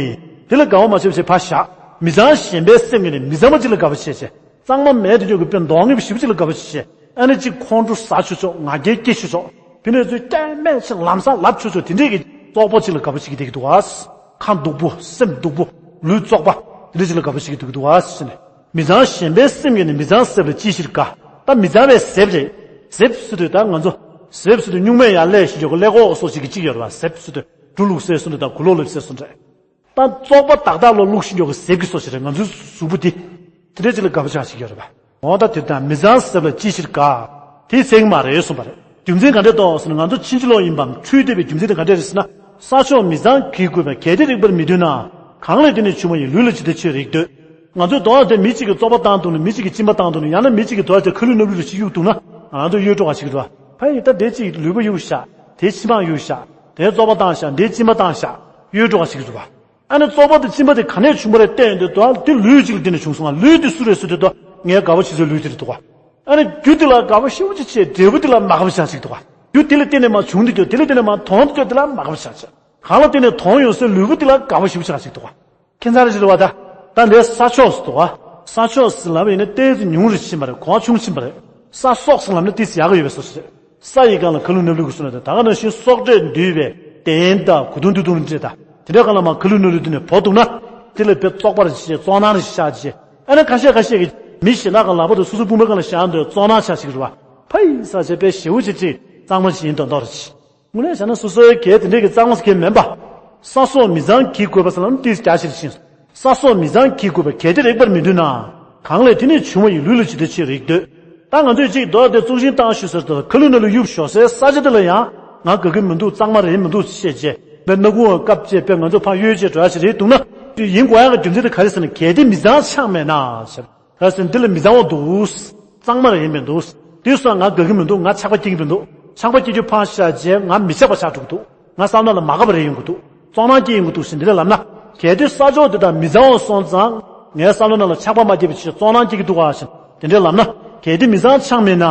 དེ་ལ་དགའ་པོ་མ་བྱེད་བྱེད་ཕར་བཞག་མི་ཚང་གཞན་པའི་སེམས་ཀྱིས་ནི་མི་ཚང་མ་གཅིག་ལ་དགའ་པོ་བྱེད་བྱེད། གཙང་མ་མེད་དུ་འཇོག་གི་དཔེ་མདོག་ངན་པ་ཞེ་པོ་ཅིག་ལ་དགའ་པོ་བྱེད་བྱེད། ཨ་ནི་གཅིག་ཁོང་ཁྲོ་ཟ་ཆོག་ཆོག་ང་རྒྱལ་སྐྱེ་ཆོག་ཆོག་དེ་ནས་ཚོས་སྐྱེ་མེད་ཅིག་ལམ་སང་ལབ་ཆོག་ཆོག་དེ་འདྲས་ཀྱི་བཙོག་པོ་ཅིག་ལ་དགའ་པོ་བྱེད་ཀྱི་བསྡད་ཀྱི་འདུག་བ། ཁ་སྡུག་པོ་སེམས་སྡུག་པོ་ལུས་བཙོག་པ་དེ་འདྲས་ཅིག་ལ་དགའ་པོ་བྱེད་ཀྱི་འདུག་གི་འདུག་བ་ཟེར་ནས། མི་ཚང་གཞན་པའི་སེམས་ཀྱིས་ནི་མི་ཚང་གཟེབ་ལ་ཅིའི་ཕྱིར་དགའ། ད་མི་ཚང་བའི་གཟེབ་རེད། གཟེབ་ཟེར་དུས་ད་ང་ཚོ། གཟེབ་ཟེར་དུས་སྨྱུག་མས་ཡར་སླེབས་ཤིག་འཇོག་གི་ཀླད་ཀོར་སོགས་ཤིག་གི་གཅིག་ཡོད་རེད་བ། གཟེབ་ཟེར་དུས་འབྲུ་བླུགས་སའི་བཟོ་འདྲ་དང་གུ་ལོག་སླེབས་སའི་བཟོ་འདྲ། ད་བཙོག་པ་དག་དག་ལ་བླུགས་ཤིང་འཇོག་གི་གཟེབ་ཀྱི་སོགས་ཤིག་རེད། ང་ཚོའི་གཟུགས་པོ་འདི། དེ་འདྲའི་ཅིག་ལ་དགའ་པོ་ཆགས་ཤིག་ཡོད་རེད་བ། འོ་ད་དེ་དང་མི་ཚང་གཟེབ་ལ་ཅིའི་ཕྱིར་དགའ། དེ་ཚད་མ་རེད་གསུངས་པ་རེད། རྒྱུ་མཚན་ག་འདྲས་གཏོགས་ཟེར་ན་ང་ཚོ་ཕྱིན་ཅི་ལོག་ཡིན་པའམ་འཁྲུལ་བསྡད་པའི་རྒྱུ་མཚན་དེ་ག་འདྲས་རེད་ཟེར་ན། ས་ཕྱོགས་མི་ཚང་གིས་བཀོད་པའི་གལ་ཏེ་རིགས་པར་མི་འདུས་ན། གང་ལས་དེ་ནི་བྱུང་བ་ཡི་ལུས་ལ་ཇི་ལྟར་ཆོས་རིག་འདོད། ང་ཚོས་དོགས་དེ་མི་གཅིག་གིས་བཙོག་པ་བཏང་འདུག་ན་མི་གཅིག་གིས་གཅིན་པ་བཏང་འདུག་ན་ཡང་ན་མི་གཅིག་གིས་དོགས་དེ་ཁ་ལུད་སྣབས་ལུད་རེ་ཞིག་གཡུག་འདུག་ན་ང་ཚོས་གཡོལ་འགྲོ་ག་ཞིག་འགྲོ། ཕ་ཡི་ད་དེ་གཅིག་ལུས་པོ་གཡུག་བཞག་དེ་མཆིལ་མ་གཡུག་བཞག་དེ་བཙོག་པ་བཏང་བཞག་དེ་གཅིན་པ་བཏང་བཞག་གཡོལ་འགྲོ་ག་ཞིག་འགྲོ་བ། ཨ་ནི་བཙོག་པ་དང་གཅིན་པ་དེ་ག་ནས་བྱུང་བ་རེད་བལྟས་ཡོང་དུས་དོ་དེ་ལུས་གཅིག་ལ་བརྟེན་ནས་བྱུང་སོང་ང་། ལུས་དེ་སུ་རེད་ཟེར་དུས་དོ་ངས་དགའ་པོ་བྱེད་སའི་ལུས་དེ་རེད་འདུག་ག་ཨ་ནི་རྒྱུ་དེ་ལ་དགའ་པོ་ཞེ་པོ་ཅིག་བྱས་འབྲས་བུ་དེ་ལ་མ་དགའ་པོ་ཆགས་ཅིག་འདུག་ག་རྒྱུ་དེ་ལ་བརྟེན་ནས་མར་བྱུང་དུས་ཀྱང་དེ་ལ་བརྟེན་ནས་མར་དོན་དུ་ཀྱང་དེ་ལ་མ་དགའ་པོ་ཆགས་ཅིག་གང་ལ་བརྟེན་ནས་དོན་ཡོང་སའི་ལུས་པོ་དེ་ལ་དགའ་པོ་ཞེ་པོ་ཆགས་ཅིག་འདུག་ག་ཁྱད་མཚར་ཞིག་རེད་བ་ད། ད་འདིར་ས་ཕྱོགས་སུ་འདུག་ག་ས་ཕྱོགས་སུ་ལབ་ཡིན་ན་ཏོག་ཙམ་ཉུང་རུ་ཕྱིན་པ་རེད། གོ་བ་ཆུང་ཕྱིན་པ་རེད། ས་སོགས་སུ་ལབ་ན་ཏོག་ཙམ་ཡག་གི་ཡོད་པའི་བཟོ་ཞིག་རེད། ས་ཡི་སྒང་ལ་ཁ་ལུད་སྣབས་ལུད་ཀྱི་བཟོ་ལ་དེ་ད་ག་ནང་བཞིན་སྲོག་དྲེག་འདུས་པའི་གདན་དང་གོས་ཐུང་དུ་དུང་འདྲེ་དང་དེ་འདྲའི་སྒང་ལ་མར་ཁ་ལུད་སྣབས་ལུད་དུ་ནས་བོ་འདུག་ན། དེ་ལ་དཔེ་བཙོག་པ་རེ་བྱས་བཙོག་ནང་རེ་བཞག་བྱས། ཨ་ནི་ཁ་ཤས་ཁ་ཤས་ཀྱིས་མི་ཞེ་དྲག་གི་ལག་པ་དང་སོ་སོའི་དཔུང་པའི་སྒང་ལ་བཞག་འདོད་བཙོག་ནང་ཆགས་ཤིག་རེད་བ། ཕ་ཡི་ས་བྱས་དཔེ་ཞེ་པོ་ཅིག་ཅིག་གཙང་མ་ཞིག་ཡིན་མདོག་མདོག་རེ་བྱས། དངོས་གནས་བྱས་ན་སོ་སོའི་གལ་དེ་འདྲས་ཀྱི་གཙང་མ་ཟེར་མཁན་མིན་པ། ས་སོགས་མི་གཙང་གིས་བཀོད་པ་ཟེར་ལབ་ན་ཏོག་ཙམ་རྒྱ་ཆེར་ཕྱིན་སོང་། ས་སོགས་མི་གཙང་གིས་བཀོད་པ་གལ་ཏེ་རིགས་པར་མི་འདུས་ན། གང་ལས་དེ་ནི་བྱུང་བ་ཡི་ལུས་ལ་ཇི་ལྟར་ཆོས་རིག་འདོད། ད་ང་ཚོས་གཅིག་མདོ་དེ་བཙོག་ཞིང་བཏང་ཤོག་ཟེར་དུས་ཁ་ལུད་སྣབས་ལུད་གཡུག་ཤོག་ཟེར་ས་ཆ་དེ་ལ་ཡང་ང་དགའ་གི་མི་འདུག་གཙང་མ་རེད་མི་འདུག་བཤད་རྗེས་དཔེ་སྣ་ཁུང་བཀབ་རྗེས་དཔེ་ང་ཚོ་ཕར་གཡོལ་རྗེས་འགྲོ་ཡ་ཞིག་རེད་འདུག་ན། ཡིན་དགོས་ཡ་གི་རྒྱུ་མཚན་དེ་ག་རེ་ཟེར་ན་གལ་ཏེ་མི་གཙང་ཆགས་མེད་ན་ཟེར། ད་ཟེར་འདི་ལ་མི་གཙང་བ་འདུག་གཙང་མ་རེད་ཡིན་པས་འདུག་དེ་སོང་ང་དགའ་གི་མི་འདུག་ང་ཆགས་པ་སྐྱེ་གི་མི་འདུག་ཆགས་པ་སྐྱེ་རྒྱུ་ཕར་བཞག་རྗེས་ང་མི་ཆགས་པ་ཆགས་འགྲོ་གི་འདུག་ང་བསམ་བློ་ལ་མ་དགའ་བ་རེ་ཡོང་གི་འདུག་བཙོག་ནང་སྐྱེ་ཡོང་གི་འདུག་ཟེར་འདི་ལ་ལབ་ན། གལ་ཏེ་ས་ཕྱོགས་དེ་དག་མི་གཙང་བ་སོང་ཙང་ངའི་བསམ་བློ་ནང་ལ་ཆགས་པ་མ་སྐྱེས་པ་ཞིག་བཙོག་ནང་སྐྱེ་གི་འདུག་ག་ཟེར་དེ་འདྲའི་ལབ་ན། གལ་ཏེ་མི་གཙང་ཆགས་མེད་ན།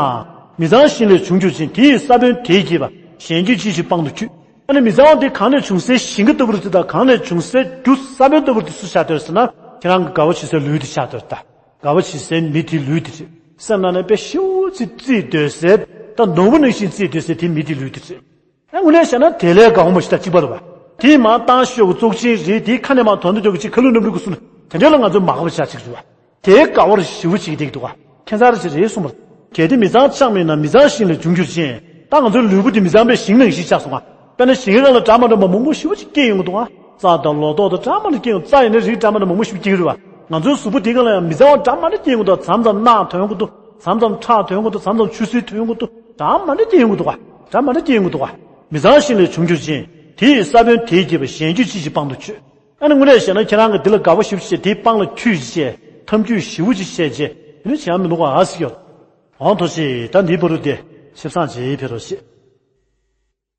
མི་གཙང་ཞིང་ལས་བྱུང་གྱུར་ཅིང་དེ་ཡི་ས་བོན་དེས་བསྐྱེད་པ་གཞན་རྒྱུད་ཅི་ཞིག་སྤང་དུ་འཁྱུད། ཨ་ནི་མི་གཙང་བ་དེ་གང་ནས་བྱུང་སའི་ཞིང་གི་ལྟ་བུར་དེ་དང་གང་ནས་བྱུང་སའི་རྒྱུ་ས་བོན་ལྟ་བུར་དེ་སུ་ཆགས་འདོད་ཟེར་ན་ཁྱེད་རང་གི་དགའ་བ་བྱེད་སའི་ལུས་དེ་ཆགས་འདོད་ད། དགའ་བ་བྱེད་སའི་མི་དེའི་ལུས་དེ་རེད། སེམས་ནང་ནས་དཔེ་ཞེ་པོ་ཅིག་བརྩིས་སྡོད་སའི་ད་ནོར་བུ་ནང་བཞིན་བརྩིས་སྡོད་སའི་དེ་མི་དེའི་ལུས་དེ་རེད། ཨ་དངོས་གནས་བཤད་ན་དེ་ལས་དགའ་བོ་མ་ཞིག་ད་གཅིག་པ་རེད་པ། དེས་མར་བཏང་ཤོག་གི་བཙོག་ཆེན་རེད་དེའི་ཁ་ནས་མར་དོན་དུ་འཇོག་གི་ཅིག་ཁ་ལུད་སྣབས་ལུད་ཀྱི་སུ་ནི་དེ་འདྲས་ལ་ང་ཚོས་མ་དགའ་བ་ཆགས་ཅིག་རེད་པ། དེའི་དགའ་བར་ཞེ་པོ་ཅིག་བསྡད་ཀྱི་འདུག་ག་ཁྱད་མཚར་ཅིག་རེད་གསུངས་པ། གལ་ཏེ་མི་གཙང་ཆགས་མེད་ན་མི་གཙང་ཞིང་ལས་བྱུང་གྱུར་ཅིང་། ད་ང་ཚོའི་ལུས་པོ་འདི་མི་གཙང་པའི་ཞིང་ནང་བཞིན་ཆགས་སོང་ང་། དཔེར་ན་ཞིང་གི་སྒང་ལ་འདྲ་མི་འདྲ་བ་མང་པོ་ཞེ་པོ་ཅིག་སྐྱེས་ཡོང་གི་འདུག་ང་། རྩྭ་དང་ལོ་ཏོག་དང་འདྲ་མི་འདྲ་སྐྱེས་ཡོང་། རྩྭ་ཡིན་ན་རིགས་འདྲ་མི་འདྲ་མང་པོ་ཞེ་པོ་སྐྱེ་གི་རེད་པ། ང་ཚོའི་གཟུགས་པོ་འདིའི་སྒང་ལ་ཡང་མི་གཙང་བ་འདྲ་མི་འདྲ་སྐྱེ་ཡོང་གི་འདུག་མཚམས་མཚམས་རྣག་ཐོན་ཡོང་གི་འདུག་མཚམས་མཚམས་ཁྲག་ཐོན་ཡོང་གི་འདུག་མཚམས་མཚམས་ཆུ་སེར་ཐོན་ཡོང་གི་འདུག་འདྲ་མི་འདྲ་སྐྱེ་ཡོང་གི་འདུག་ག་འདྲ་མི་འདྲ་སྐྱེ་ཡོང་གི་འདུག་ག་མི་གཙང་ཞིང་ལས་བྱུང་གྱུར་ཅིང་། དེ་ཡི་ས་བོན་དེས་བསྐྱེད་པ་གཞན་རྒྱུད་ཅི་ཞིག་སྤང་དུ་འཁྱུད། ཨ་ནི་དངོས་གནས་བཤད་ན་ཁྱེད་རང་གིས་འདི་ལ་དགའ་པོ་ཞེ་པོ་བྱས་དེའི་པང་ལ་འཁྱུད་བྱས་ཐབས་ཇུས་ཞེ་པོ་ཅིག་བཤད་རྗེས་དེ་ནི་བྱེད་ཡ་མི་འདུག་ག་ཨ་ཟེར་གྱི་ཡོད། འོང་ཐུགས་རྗེ་ཆེ། ད་འདིའི་བར་དུ་དེ་ཞིབ་ཚང་བྱེད་ཕེབས་རོགས་བྱེད།